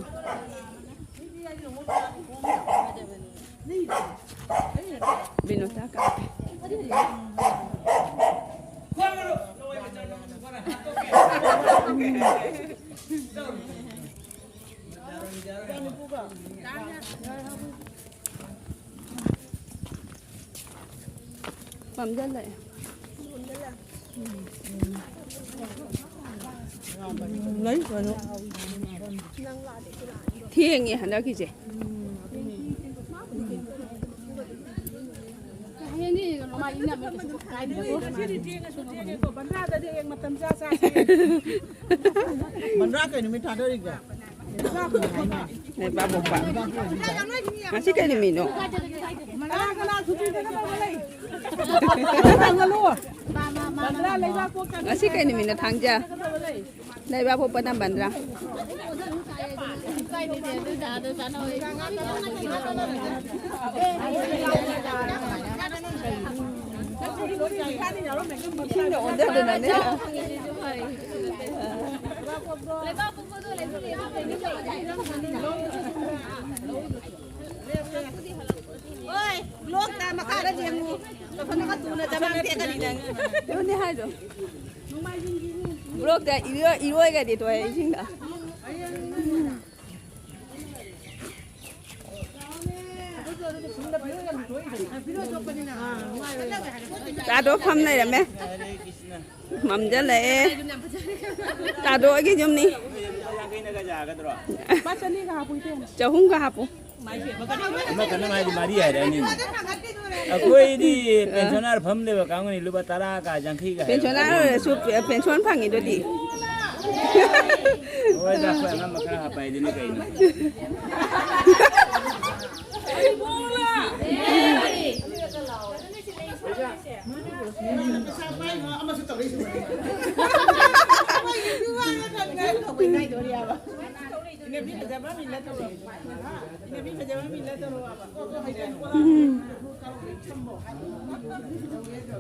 ꯕꯤꯅꯣꯇꯥ ꯀꯥꯞꯄꯦ꯫ ꯃꯝꯖꯜꯂꯛꯑꯦ꯫ ꯂꯩ, ꯀꯩꯅꯣ꯫ ꯊꯦꯡꯉꯦ ꯍꯟꯗꯛꯀꯤꯁꯦ꯫ ꯉꯁꯤꯗꯤ ꯊꯦꯡꯉꯁꯨ ꯊꯦꯡꯉꯦꯀꯣ, ꯕꯟꯗ꯭ꯔꯥꯗꯗꯤ ꯍꯌꯦꯡ ꯃꯇꯝ ꯆꯥ ꯆꯥꯁꯦ꯫ ꯕꯟꯗ꯭ꯔꯥ ꯀꯩ ꯅꯨꯃꯤꯠ ꯊꯥꯗꯣꯔꯤꯒꯦ? ꯂꯩꯕꯥꯛꯄꯣꯛꯄ꯫ ꯉꯁꯤ ꯀꯩ ꯅꯨꯃꯤꯠꯅꯣ? ꯀꯅꯥ ꯀꯅꯥ ꯁꯨꯇꯤ ꯆꯠꯀꯗꯕ ꯂꯩ? ꯍꯪꯉꯅꯨ꯫ ꯕꯟꯗ꯭ꯔꯥ ꯂꯩꯕꯥꯛꯄꯣꯛꯄ ꯉꯁꯤ ꯀꯩ ꯅꯨꯃꯤꯠꯅꯣ? ꯊꯥꯡꯖ꯫ ꯆꯠꯀꯗꯕ ꯂꯩ? ꯂꯩꯕꯥꯛꯄꯣꯛꯄꯅ ꯕꯟꯗ꯭ꯔꯥ꯫ ꯏꯁꯤꯡꯗ ꯑꯣꯟꯊꯗꯅꯅꯦ꯫ ꯍꯣꯏ, ꯂꯣꯛꯇ ꯃꯈꯥꯗ ꯌꯦꯡꯉꯨ꯫ ꯑꯗꯨꯅꯦ ꯍꯥꯏꯗꯣ꯫ ꯕ꯭ꯂꯣꯛꯇ ꯏꯔꯣꯏ-, ꯏꯔꯣꯏꯒꯗꯤ ꯇꯣꯛꯑꯦ ꯏꯁꯤꯡꯗ꯫ ꯇꯥꯗꯣ ꯐꯝ ꯂꯩꯔꯝꯃꯦ꯫ ꯃꯝꯖꯜꯂꯛꯑꯦ꯫ ꯇꯥꯗꯣ ꯑꯩꯒꯤ ꯌꯨꯝꯅꯤ꯫ ꯆꯍꯨꯝꯒ ꯍꯥꯞꯄꯨ꯫ ꯑꯃ ꯀꯟꯅ ꯍꯥꯏꯗꯤ ꯃꯔꯤ ꯍꯥꯏꯔꯛꯑꯅꯤ꯫ ꯑꯩꯈꯣꯏꯗꯤ ꯄꯦꯟꯁꯅꯔ ꯐꯝ ꯂꯩꯕ ꯀꯥꯡꯕꯨꯅꯤ, ꯂꯨꯄꯥ ꯇꯔꯥ ꯀꯥ ꯌꯥꯡꯈꯩꯒ ꯍꯥꯏꯔꯛꯑꯅꯤ꯫ ꯄꯦꯟꯁꯅꯔ ꯑꯣꯏꯔꯁꯨ ꯄꯦ-, ꯄꯦꯟꯁꯟ ꯐꯪꯉꯤꯗꯨꯗꯤ꯫ ꯍꯣꯏꯗ, ꯑꯩꯈꯣꯏ ꯑꯉꯝꯕ ꯈꯔ ꯍꯥꯞꯄ ꯍꯥꯏꯗꯨꯅꯤ ꯀꯩꯅꯣ꯫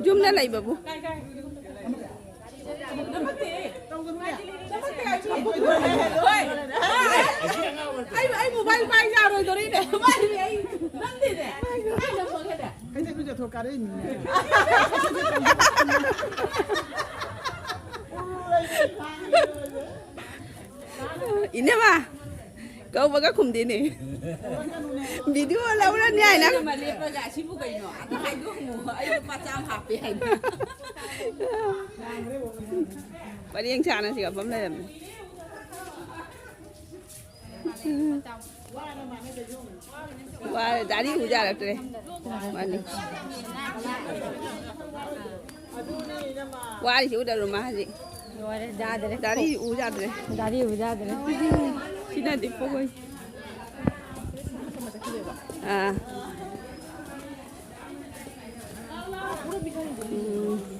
ꯌꯨꯝꯗ ꯂꯩꯕꯕꯨ꯫ ꯑꯩ, ꯑꯩ ꯃꯣꯕꯥꯏꯜ ꯄꯥꯏ ꯌꯥꯔꯣꯏꯗꯣꯔꯤꯅꯦ꯫ ꯑꯩ, ꯑꯩ ꯅꯝꯗꯦꯅꯦ꯫ ꯑꯩ ꯅꯝꯃꯒꯅꯦ꯫ ꯏꯅꯦꯃ, ꯀꯧꯕꯒ ꯈꯨꯝꯗꯦꯅꯦ꯫ ꯚꯤꯗꯤꯑꯣ ꯂꯧꯔꯅꯤ ꯍꯥꯏꯅ꯫ ꯑꯩꯅ ꯂꯦꯞꯄꯒ ꯑꯁꯤꯕꯨ ꯀꯩꯅꯣ? ꯑꯗꯨ ꯍꯥꯏꯗꯣꯛꯑꯝꯃꯣ꯫ ꯑꯩ ꯂꯨꯄꯥ ꯆꯥꯝꯃ ꯍꯥꯞꯄꯦ ꯍꯥꯏꯅ꯫ ꯄꯔꯦꯡ ꯁꯥꯅ ꯁꯤꯒ ꯐꯝ ꯂꯩꯔꯝꯃꯦ꯫ ꯋꯥꯔꯦ, ꯗꯥꯔꯤ ꯎꯖꯥꯔꯛꯇ꯭ꯔꯦ꯫ ꯃꯥꯅꯤ꯫ ꯋꯥꯔꯤꯁꯤ ꯎꯗꯔꯣ ꯃꯥ ꯍꯧꯖꯤꯛ? ꯂꯣꯏꯔꯦ, ꯌꯥꯗ꯭ꯔꯦ꯫ ꯗꯥꯔꯤ ꯎꯖꯥꯗ꯭ꯔꯦ꯫ ꯗꯥꯔꯤ ꯎꯖꯥꯗ꯭ꯔꯦ꯫ ꯁꯤꯅꯗꯤ ꯄꯣꯛꯑꯣꯏ꯫ ꯑꯥ꯫ ꯎꯝ꯫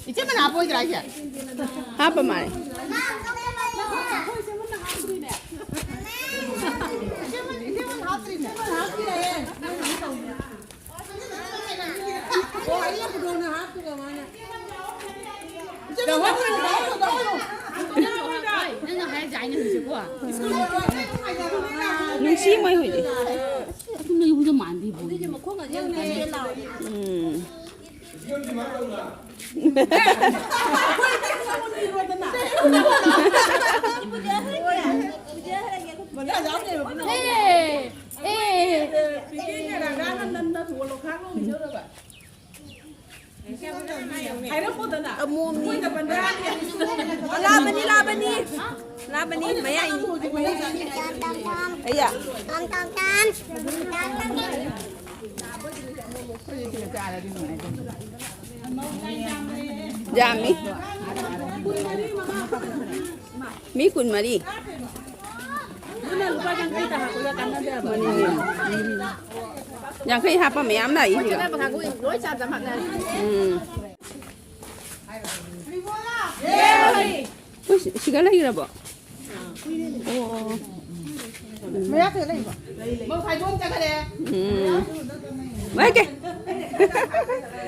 ꯏꯆꯦ ꯃꯅꯥ ꯍꯥꯞꯄ ꯃꯥꯜꯂꯦ꯫ ꯅꯪꯅ ꯍꯥꯏꯔꯤꯁꯦ ꯑꯩꯅ ꯍꯧꯖꯤꯛꯀꯣ꯫ ꯅꯨꯡꯁꯤ ꯃꯣꯏ ꯍꯨꯏꯗꯤ꯫ ꯑꯗꯨ ꯅꯣꯏ ꯍꯨꯏꯗꯣ ꯃꯥꯟꯗꯦ ꯕꯣꯏ꯫ ꯎꯝ꯫ ꯑꯦ, ꯑꯦ꯫ ꯑꯃꯣꯝꯅꯤ꯫ ꯂꯥꯕꯅꯤ, ꯂꯥꯕꯅꯤ꯫ ꯂꯥꯕꯅꯤ, ꯃꯌꯥꯏꯅꯤ꯫ ꯑꯌꯥ꯫ ꯌꯥꯝꯃꯤ꯫ ꯃꯤ ꯀꯨꯟꯃꯔꯤ꯫ ꯌꯥꯡꯈꯩ ꯍꯥꯞꯄ ꯃꯌꯥꯝ ꯂꯥꯛꯏ ꯁꯤꯗ꯫ ꯎꯝ꯫ ꯍꯣꯏ, ꯁꯤ-, ꯁꯤꯒ ꯂꯩꯈ꯭ꯔꯕꯣ? ꯑꯣ꯫ ꯃꯌꯥ ꯀꯩ ꯂꯩꯕ? ꯃꯧ ꯈꯥꯏꯗꯣꯛ ꯑꯃ ꯆꯠꯈ꯭ꯔꯦ꯫ ꯎꯝ꯫ ꯃꯥꯏ ꯀꯩ?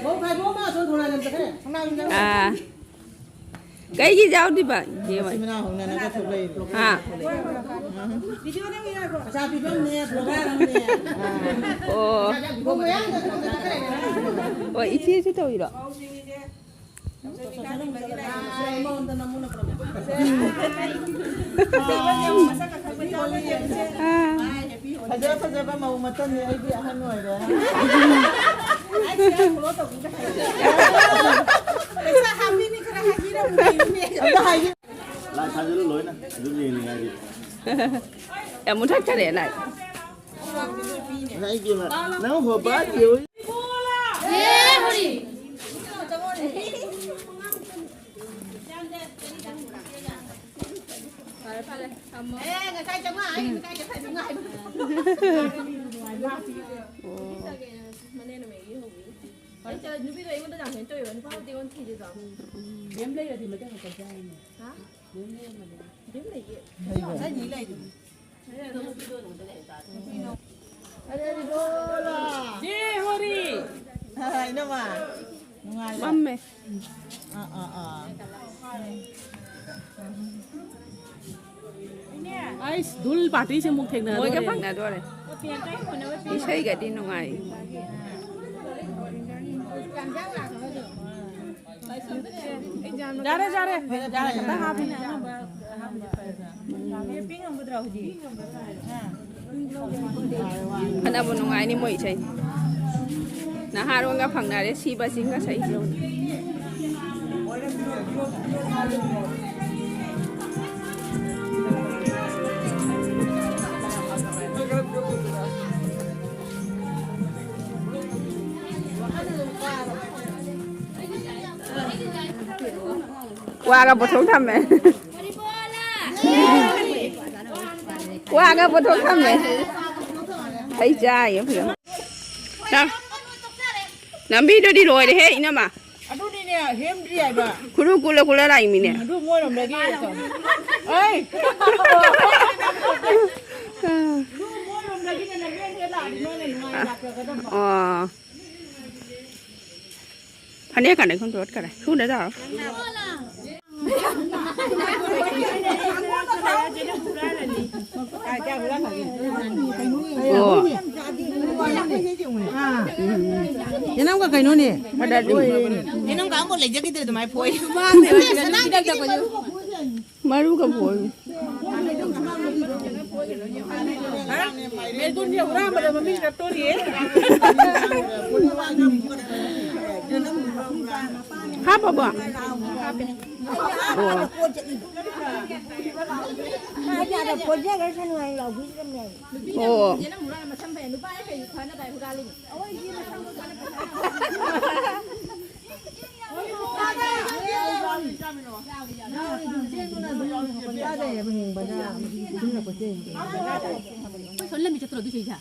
ꯃꯧ ꯈꯥꯏꯗꯣꯛ ꯑꯃ ꯑꯁꯣꯝ ꯊꯣꯡꯅꯥꯡ ꯆꯠꯈ꯭ꯔꯦ꯫ ꯊꯣꯡꯅꯥꯡ ꯆꯠꯈ꯭ꯔꯦ꯫ ꯑꯥ꯫ ꯀꯩꯒꯤ ꯌꯥꯎꯗ꯭ꯔꯤꯕ? ꯌꯦꯡꯉꯣ꯫ ꯃꯆꯤꯟ ꯃꯅꯥꯎ ꯍꯧꯅꯅꯒ ꯊꯣꯛꯂꯛꯏꯕ꯫ ꯍꯥ? ꯄꯩꯁꯥ ꯄꯤꯐꯝꯅꯦ, ꯄ꯭ꯔꯣꯒ꯭ꯔꯥꯝꯅꯦ꯫ ꯑꯣ꯫ ꯃꯧ ꯃꯌꯥꯝꯅ ꯁꯣꯝꯗ ꯆꯠꯈ꯭ꯔꯦ꯫ ꯑꯣ, ꯏꯆꯦꯁꯨ ꯇꯧꯔꯤꯔꯣ? ꯑꯥ꯫ ꯐꯖ ꯐꯖꯕ ꯃꯧ ꯃꯇꯝꯅꯤ, ꯑꯩꯗꯤ ꯑꯍꯟ ꯑꯣꯏꯔꯦ꯫ ꯄꯩꯁꯥ ꯍꯥꯞꯄꯤꯅꯤ ꯈꯔ ꯍꯥꯏꯕꯤꯔꯝꯃꯨ꯫ ꯑꯝꯇ ꯍꯥꯏꯕꯤ-, ꯂꯥꯏ ꯊꯥꯖꯤꯜꯂꯨ ꯂꯣꯏꯅ ꯑꯗꯨꯝ ꯌꯦꯡꯅꯤꯡꯉꯥꯏꯗꯤ꯫ ꯌꯥꯝ ꯃꯨꯊꯠꯈꯔꯦ ꯂꯥꯏ꯫ ꯉꯁꯥꯏꯒꯤ ꯅꯪ ꯍꯣꯕꯥ ꯌꯦꯡꯉꯨ꯫ ꯐꯔꯦ, ꯐꯔꯦ, ꯊꯝꯃꯣ꯫ ꯑꯦ, ꯉꯁꯥꯏ ꯆꯥꯝꯃꯉꯥ ꯍꯥꯏ, ꯉꯁꯥꯏ, ꯉꯁꯥꯏ ꯆꯥꯝꯃꯉꯥ ꯍꯥꯏꯕ꯫ ꯃꯅꯦꯅ ꯃꯦꯒꯤ ꯍꯧꯕꯤꯔꯤ꯫ ꯑꯩ ꯆꯠꯂ ꯅꯨꯄꯤꯗꯣ ꯑꯩꯉꯣꯟꯗ ꯌꯥꯝ ꯀꯩꯅꯣ ꯇꯧꯋꯦꯕ, ꯅꯨꯄꯥꯗꯤ ꯑꯩꯉꯣꯟꯗ ꯊꯤꯗꯦꯗꯣ꯫ ꯃꯦꯝ ꯂꯩꯔꯗꯤ ꯃꯊꯪ ꯆꯠꯆꯔꯅꯤ꯫ ꯍꯥ? ꯃꯦꯝ ꯂꯩꯔꯝꯃꯗꯤ꯫ ꯃꯦꯝ ꯂꯩꯌꯦ꯫ ꯂꯩꯕ꯭ꯔꯣ? ꯉꯁꯥꯏ ꯅꯤ ꯂꯩꯗꯨꯗꯤ꯫ ꯅꯨꯄꯤꯅꯣ꯫ ꯖꯦ ꯍꯣꯔꯤ꯫ ꯍꯥ, ꯏꯅꯝꯃ꯫ ꯅꯨꯡꯉꯥꯏꯔꯦ꯫ ꯃꯝꯃꯦ꯫ ꯑꯥ, ꯑꯥ, ꯑꯥ꯫ ꯑꯩꯁ, ꯙꯨꯜ ꯄꯥꯔꯇꯤꯁꯦ ꯑꯃꯨꯛ ꯊꯦꯡꯅꯗꯣꯔꯦ꯫ ꯃꯣꯏꯒ ꯐꯪꯅꯗꯣꯔꯦ꯫ ꯏꯁꯩꯒꯗꯤ ꯅꯨꯡꯉꯥꯏ꯫ ꯌꯥꯔꯦ, ꯌꯥꯔꯦ꯫ ꯌꯥꯔꯦ, ꯈꯤꯇꯪ ꯍꯥꯞꯄꯤꯅꯦ꯫ ꯐꯅꯕꯨ ꯅꯨꯡꯉꯥꯏꯅꯤ ꯃꯣꯏ ꯏꯁꯩ꯫ ꯅꯍꯥꯔꯣꯜꯒ ꯐꯪꯅꯔꯦ ꯁꯤꯕ ꯆꯤꯡꯒ ꯁꯩ꯫ ꯀ꯭ꯋꯥꯒ ꯄꯨꯊꯣꯛ ꯊꯝꯃꯦ꯫ ꯀ꯭ꯋꯥꯒ ꯄꯨꯊꯣꯛ ꯊꯝꯃꯦ꯫ ꯑꯩ ꯆꯥꯏꯌꯦ ꯐꯖꯅ꯫ ꯂꯝꯕꯤꯗꯨꯗꯤ ꯂꯣꯏꯔꯦꯍꯦ, ꯏꯅꯝꯃ꯫ ꯑꯗꯨꯅꯤꯅꯦ, ꯍꯦꯝꯗ꯭ꯔꯤ ꯍꯥꯏꯕ꯫ ꯈꯨꯔꯨ ꯀꯨꯜꯂ ꯀꯨꯜꯂ ꯂꯥꯛꯏꯃꯤꯅꯦ꯫ ꯑꯗꯨ ꯃꯣꯏꯔꯣꯝꯗꯒꯤ꯫ ꯑꯩ! ꯑꯗꯨ ꯃꯣꯏꯔꯣꯝꯗꯒꯤꯅꯦ, ꯂꯝꯕꯦꯟꯗ ꯂꯥꯛꯑꯗꯤ ꯅꯣꯏꯅ ꯅꯨꯡꯉꯥꯏꯅ ꯂꯥꯛꯆꯒꯗꯕ꯫ ꯑꯣ꯫ ꯐꯅꯦꯛ ꯀꯥꯟꯗ ꯈꯣꯡ ꯆꯣꯠꯈꯔꯦ꯫ ꯁꯨꯅ ꯇꯧꯔꯣ꯫ ꯑꯣ꯫ ꯌꯦꯅꯝꯒ ꯀꯩꯅꯣꯅꯦ? ꯌꯦꯅꯝꯒ ꯑꯝꯐꯥꯎ ꯂꯩꯖꯈꯤꯗ꯭ꯔꯦ ꯑꯗꯨꯃꯥꯏꯅ ꯐꯣꯏ꯫ ꯃꯔꯨꯒ ꯐꯣꯏ꯫ ꯃꯦꯒꯨꯟꯁꯦ ꯍꯨꯔꯥꯟꯕꯗ ꯃꯃꯤꯡ ꯆꯠꯇꯣꯔꯤꯌꯦ꯫ ꯍꯥꯞꯄꯕꯣ? ꯑꯣ꯫ ꯑꯣ꯫ ꯑꯩꯈꯣꯏ ꯁꯣꯝ ꯂꯝꯕꯤ ꯆꯠꯇ꯭ꯔꯣ ꯑꯗꯨ ꯁꯤꯗ?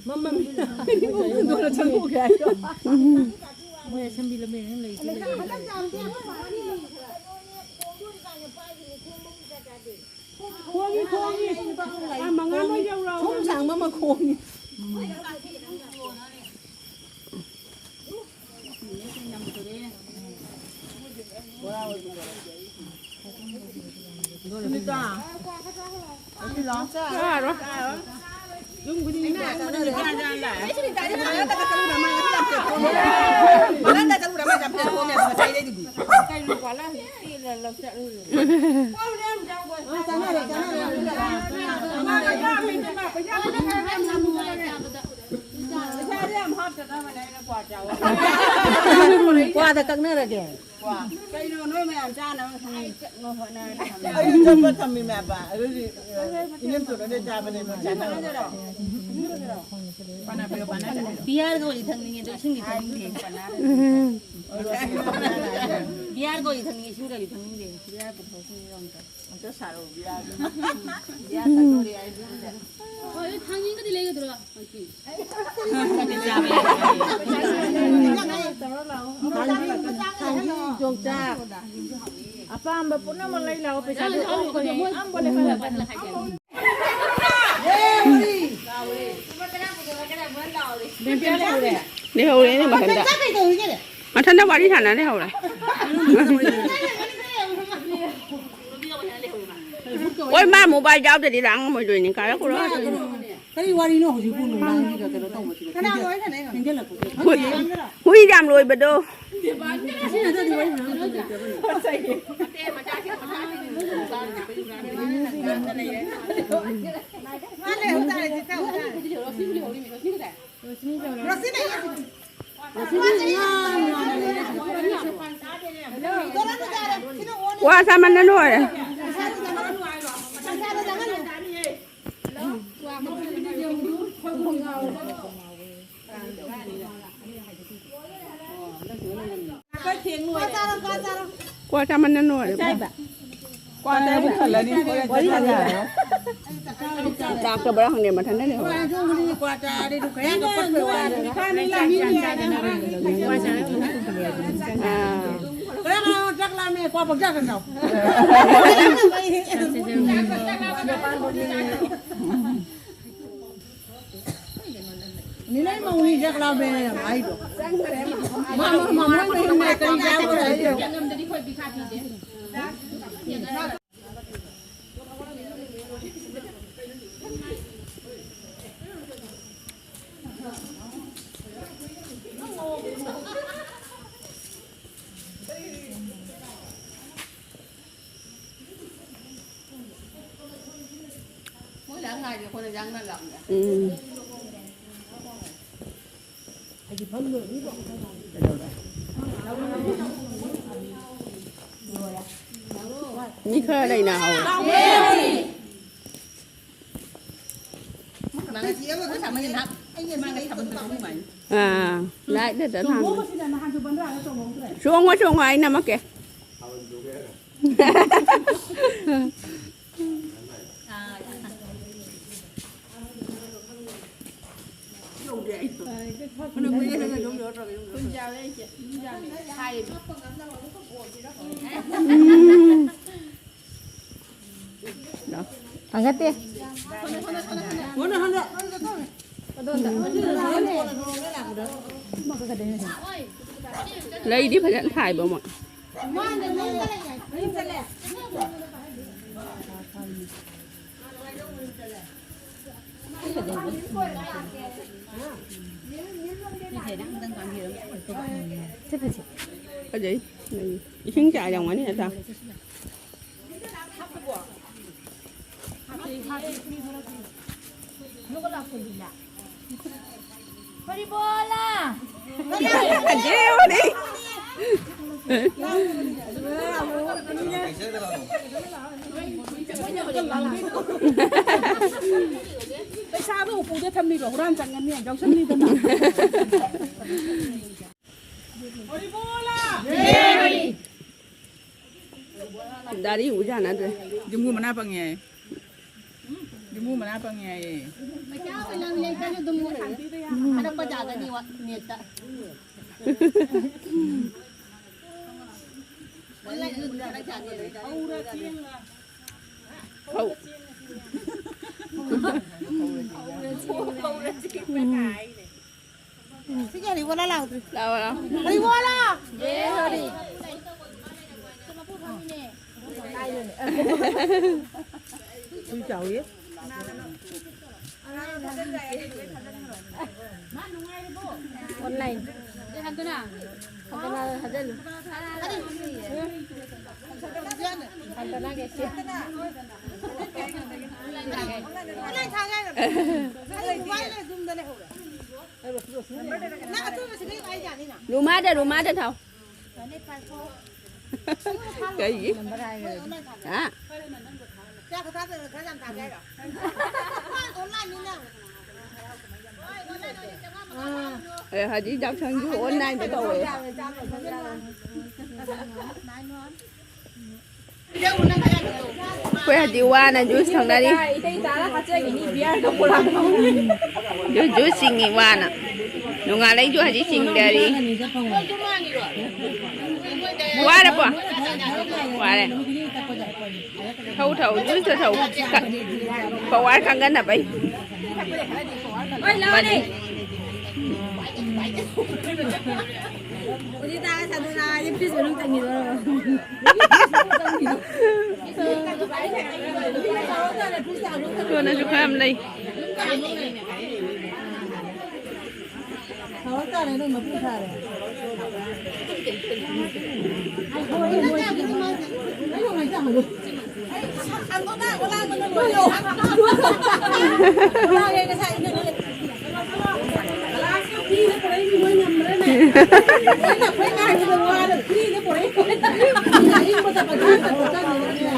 ꯃꯃꯝ ꯍꯨꯟꯗꯣꯛꯑ ꯆꯪꯊꯣꯛꯈ꯭ꯔꯦ ꯍꯥꯏꯗꯣ꯫ ꯃꯣꯏ ꯑꯁꯝꯕꯤ ꯂꯝꯕꯦꯟ ꯂꯩꯇꯦ꯫ ꯈꯣꯡꯉꯤ, ꯈꯣꯡꯉꯤ꯫ ꯑꯥ, ꯃꯉꯥ ꯂꯣꯏ ꯌꯧꯔꯛꯑꯣ꯫ ꯁꯣꯝ ꯁꯥꯡꯕ ꯑꯃ ꯈꯣꯡꯉꯤ꯫ ꯁꯨꯅꯤꯇꯥ, ꯌꯥꯔꯣꯏ꯫ ꯌꯨꯝ ꯈꯨꯗꯤꯡꯒꯤ ꯀꯌꯥ ꯆꯠꯅꯔꯦ? ꯉꯔꯥꯡꯗ ꯆꯠꯂꯨꯔ ꯃꯥ ꯌꯥꯝ ꯄꯦꯠꯊꯣꯛꯑꯝꯃꯦ ꯉꯁꯥꯏꯗꯩꯗꯨꯗꯤ꯫ ꯀꯩꯅꯣ ꯀ꯭ꯋꯥ ꯂꯥꯡ ꯆꯠꯂꯨꯔꯦ꯫ ꯆꯥꯅꯔꯦ, ꯆꯥꯅꯔꯦ꯫ ꯀ꯭ꯋꯥꯗ ꯀꯛꯅꯔꯒꯦ꯫ ꯀꯩꯅꯣ ꯅꯣꯏ ꯃꯌꯥꯝ ꯆꯥꯅꯕ ꯁꯨꯝ ꯆꯠꯅꯕ ꯍꯣꯠꯅꯔꯗꯤ ꯊꯝꯃꯦ꯫ ꯑꯩꯁꯨ ꯆꯠꯄ ꯊꯝꯃꯤꯃꯦꯕ꯫ ꯑꯗꯨꯗꯤ, ꯏꯅꯦꯝ ꯇꯣꯟꯅ ꯂꯣꯏ ꯆꯥꯕꯅꯦꯕ꯫ ꯆꯥꯅꯕ꯫ ꯕꯤꯌꯥꯔꯒ ꯑꯣꯏꯗꯤ ꯊꯛꯅꯤꯡꯉꯦ, ꯑꯗꯣ ꯏꯁꯤꯡꯗꯤ ꯊꯛꯅꯤꯡꯗꯦ꯫ ꯕꯤꯌꯥꯔꯒ ꯑꯣꯏꯗꯤ ꯊꯛꯅꯤꯡꯉꯦ, ꯏꯁꯤꯡꯒꯗꯤ ꯊꯛꯅꯤꯡꯗꯦ꯫ ꯕꯤꯌꯥꯔ ꯄꯨꯊꯣꯛꯑꯣ, ꯏꯁꯤꯡꯗꯤ ꯑꯝꯇ꯫ ꯑꯝꯇ ꯁꯥꯔꯛꯑꯣ, ꯕꯤꯌꯥꯔ꯫ ꯕꯤꯌꯥꯔ ꯊꯛꯇꯣꯔꯤ ꯑꯩꯗꯤ꯫ ꯍꯣꯏ, ꯑꯗꯨ ꯊꯥꯡꯖꯤꯡꯒꯗꯤ ꯂꯩꯒꯗ꯭ꯔꯣ? ꯊꯥꯡꯖꯤꯡ, ꯌꯣꯡꯆꯥꯛ꯫ ꯑꯄꯥꯝꯕ ꯄꯨꯝꯅꯃꯛ ꯂꯩ ꯂꯥꯛꯑꯣ, ꯄꯩꯁꯥꯗꯤ ꯑꯣꯛꯄꯅꯦ꯫ ꯑꯝꯕꯣ ꯂꯩꯍꯜꯂꯛꯀꯅꯨ꯫ ꯂꯩꯍꯧꯔꯦꯅꯦ ꯃꯊꯟꯇ꯫ ꯃꯊꯟꯇ ꯋꯥꯔꯤ ꯁꯥꯟꯅ ꯂꯩꯍꯧꯔꯦ꯫ ꯍꯣꯏ, ꯃꯥ ꯃꯣꯕꯥꯏꯜ ꯌꯥꯎꯗꯗꯤ ꯂꯥꯡꯉꯝꯃꯣꯏꯗꯣꯏꯅꯤ꯫ ꯀꯥꯔꯛꯈ꯭ꯔꯣ꯫ ꯀꯔꯤ ꯋꯥꯔꯤꯅꯣ ꯍꯧꯖꯤꯛꯄꯨ ꯅꯨꯡꯗꯥꯡꯁꯤꯗ ꯀꯩꯅꯣ ꯇꯧꯕꯁꯤꯗ? ꯀꯅꯥꯒ ꯋꯥꯔꯤ ꯁꯥꯟꯅꯩꯅꯣ? ꯊꯦꯡꯖꯤꯜꯂꯛꯄꯁꯦ꯫ ꯍꯨꯏ, ꯍꯨꯏ ꯌꯥꯝ ꯂꯣꯏꯕꯗꯣ꯫ ꯁꯤ ꯅꯠꯇ꯭ꯔꯗꯤ ꯋꯥꯔꯤ ꯁꯥꯟꯅꯕ ꯂꯩꯇ꯭ꯔꯕꯅꯦ꯫ ꯃꯥ ꯂꯩꯍꯧ ꯇꯥꯔꯦ, ꯁꯤ ꯇꯧ ꯇꯥꯔꯦ꯫ ꯔꯣꯁꯅꯤ ꯂꯩꯍꯧꯔꯤ, ꯔꯣꯁꯅꯤ ꯀꯗꯥꯏ? ꯔꯣꯁꯅꯤ ꯂꯩꯍꯧꯔꯤ꯫ ꯀ꯭ꯋꯥ ꯆꯥꯃꯟꯗꯅ ꯂꯣꯏꯔꯦ꯫ ꯀ꯭ꯋꯥ ꯆꯥꯃꯟꯗꯅ ꯂꯣꯏꯔꯦ꯫ ꯀ꯭ꯋꯥ ꯆꯥꯕ ꯊꯜꯂꯅꯤ꯫ ꯋꯥꯔꯤ ꯁꯥꯟꯅꯔꯣ꯫ ꯂꯥꯛꯇꯕ꯭ꯔꯥ ꯈꯪꯗꯦ, ꯃꯊꯟꯇꯅꯦ꯫ ꯍꯣꯏ, ꯑꯗꯨꯕꯨꯗꯤ ꯀ꯭ꯋꯥ ꯆꯥꯔꯗꯤ ꯑꯗꯨ ꯈꯔ ꯍꯦꯟꯅ ꯄꯠꯄꯩ ꯋꯥꯅꯤ꯫ ꯑꯥ꯫ ꯀꯌꯥ ꯀꯅꯥꯅꯣ ꯆꯥꯛ ꯂꯥꯝꯃꯦ, ꯀ꯭ꯋꯥ ꯄꯪꯆꯥ ꯆꯥ ꯆꯥꯎ꯫ ꯅꯤꯂꯩ ꯃꯧꯅꯤ ꯆꯥꯛ ꯂꯥꯝꯃꯦ ꯍꯥꯏꯗꯣ꯫ ꯃꯥ, ꯃꯥ, ꯃꯥ, ꯃꯣꯏ ꯃꯌꯨꯝꯗ ꯀꯔꯤ ꯆꯥꯕ ꯍꯥꯏꯗꯣ꯫ ꯎꯝ꯫ ꯃꯤ ꯈꯔ ꯂꯩꯅꯍꯧꯋꯦ꯫ ꯑꯥ, ꯂꯥꯏꯠꯅ ꯆꯠꯍꯟꯕ꯫ ꯆꯣꯡꯉꯣ, ꯆꯣꯡꯉꯣ, ꯑꯩ ꯅꯝꯃꯛꯀꯦ꯫ ꯎꯝ꯫ ꯊꯥꯡꯒꯠꯇꯦ꯫ ꯂꯩꯗꯤ ꯐꯖꯅ ꯊꯥꯏꯕ ꯃꯣꯏ꯫ ꯐꯖꯩ꯫ ꯏꯁꯤꯡ ꯆꯥꯏꯔꯝꯒꯅꯤ ꯅꯠꯇ꯭ꯔꯥ? ꯍꯔꯤꯕꯣꯂꯥ! ꯄꯩꯁꯥꯗꯣ ꯎꯄꯨꯗ ꯊꯝꯃꯤꯕ, ꯍꯨꯔꯥꯟ ꯆꯪꯉꯅꯤ, ꯌꯥꯎꯁꯪꯅꯤꯗꯅ꯫ ꯗꯥꯔꯤ ꯎꯖꯥꯅꯗ꯭ꯔꯦ꯫ ꯌꯨꯝꯕꯨ ꯃꯅꯥ ꯄꯪꯉꯦ ꯍꯥꯏ꯫ ꯃꯨ ꯃꯅꯥ ꯄꯪꯉꯦ ꯍꯥꯏꯌꯦ꯫ ꯄꯩꯁꯥ ꯑꯣꯏꯅ ꯂꯩꯇ꯭ꯔꯁꯨ ꯑꯗꯨꯝ ꯊꯥꯔꯛꯄ ꯌꯥꯒꯅꯤ ꯋꯥ-, ꯅꯦꯠꯇ꯫ ꯑꯣꯟꯂꯥꯏꯟꯗ ꯑꯗꯨꯝ ꯊꯥꯔꯛ ꯌꯥꯅꯤ꯫ ꯍꯧ꯫ ꯁꯤꯒꯤ ꯍꯔꯤꯕꯣꯂꯥ ꯂꯥꯎꯗ꯭ꯔꯤ꯫ ꯂꯥꯎ, ꯂꯥꯎ꯫ ꯍꯔꯤꯕꯣꯂꯥ! ꯌꯦ, ꯍꯔꯤ꯫ ꯁꯨꯝ ꯆꯥꯎꯋꯤ꯫ ꯑꯣꯟꯂꯥꯏꯟ꯫ ꯍꯟꯗꯅ ꯍꯥꯏꯖꯜꯂꯨ꯫ ꯍꯟꯗꯅ ꯀꯦꯁꯤ꯫ ꯑꯣꯟꯂꯥꯏꯟ ꯊꯥꯒꯦ ꯍꯥꯏꯔꯣ? ꯑꯩ ꯃꯣꯕꯥꯏꯜ ꯑꯗꯨꯝꯗ ꯂꯩꯍꯧꯔꯦ꯫ ꯅꯪ ꯑꯆꯣꯏꯕꯁꯤꯗꯤ ꯑꯩ ꯌꯥꯅꯤꯅ꯫ ꯔꯨꯃꯥꯗ, ꯔꯨꯃꯥꯗ ꯊꯥꯎ꯫ ꯀꯩꯒꯤ? ꯍꯥ? ꯑꯦ, ꯍꯧꯖꯤꯛ ꯖꯥꯛꯁꯟꯁꯨ ꯑꯣꯟꯂꯥꯏꯟꯗ ꯇꯧꯋꯦ꯫ ꯑꯩꯈꯣꯏ ꯍꯧꯖꯤꯛ ꯋꯥꯅ ꯖꯨꯁ ꯊꯛꯅꯔꯤ꯫ ꯖꯨꯁ, ꯖꯨꯁ ꯆꯤꯡꯉꯤ ꯋꯥꯅ꯫ ꯅꯣꯡꯉꯥꯜꯂꯛꯏꯁꯨ ꯍꯧꯖꯤꯛ ꯆꯤꯡꯗꯔꯤ꯫ ꯋꯥꯔꯕꯣ? ꯋꯥꯔꯦ꯫ ꯊꯧ, ꯊꯧ, ꯖꯨꯁꯇ ꯊꯧ꯫ ꯀ-, ꯄꯋꯥꯔ ꯀꯥꯡꯒꯟꯅꯕꯩ꯫ ꯍꯣꯏ, ꯂꯥꯎꯅꯦ꯫ ꯃꯅꯤ꯫ ꯍꯧꯖꯤꯛ ꯇꯥꯒ ꯁꯥꯗꯅ ꯐ꯭ꯔꯤꯖ ꯃꯅꯨꯡ ꯆꯪꯈꯤꯗꯣꯔꯕ꯫ ꯀꯣꯟꯅꯁꯨ ꯈꯔ ꯌꯥꯝ ꯂꯩ꯫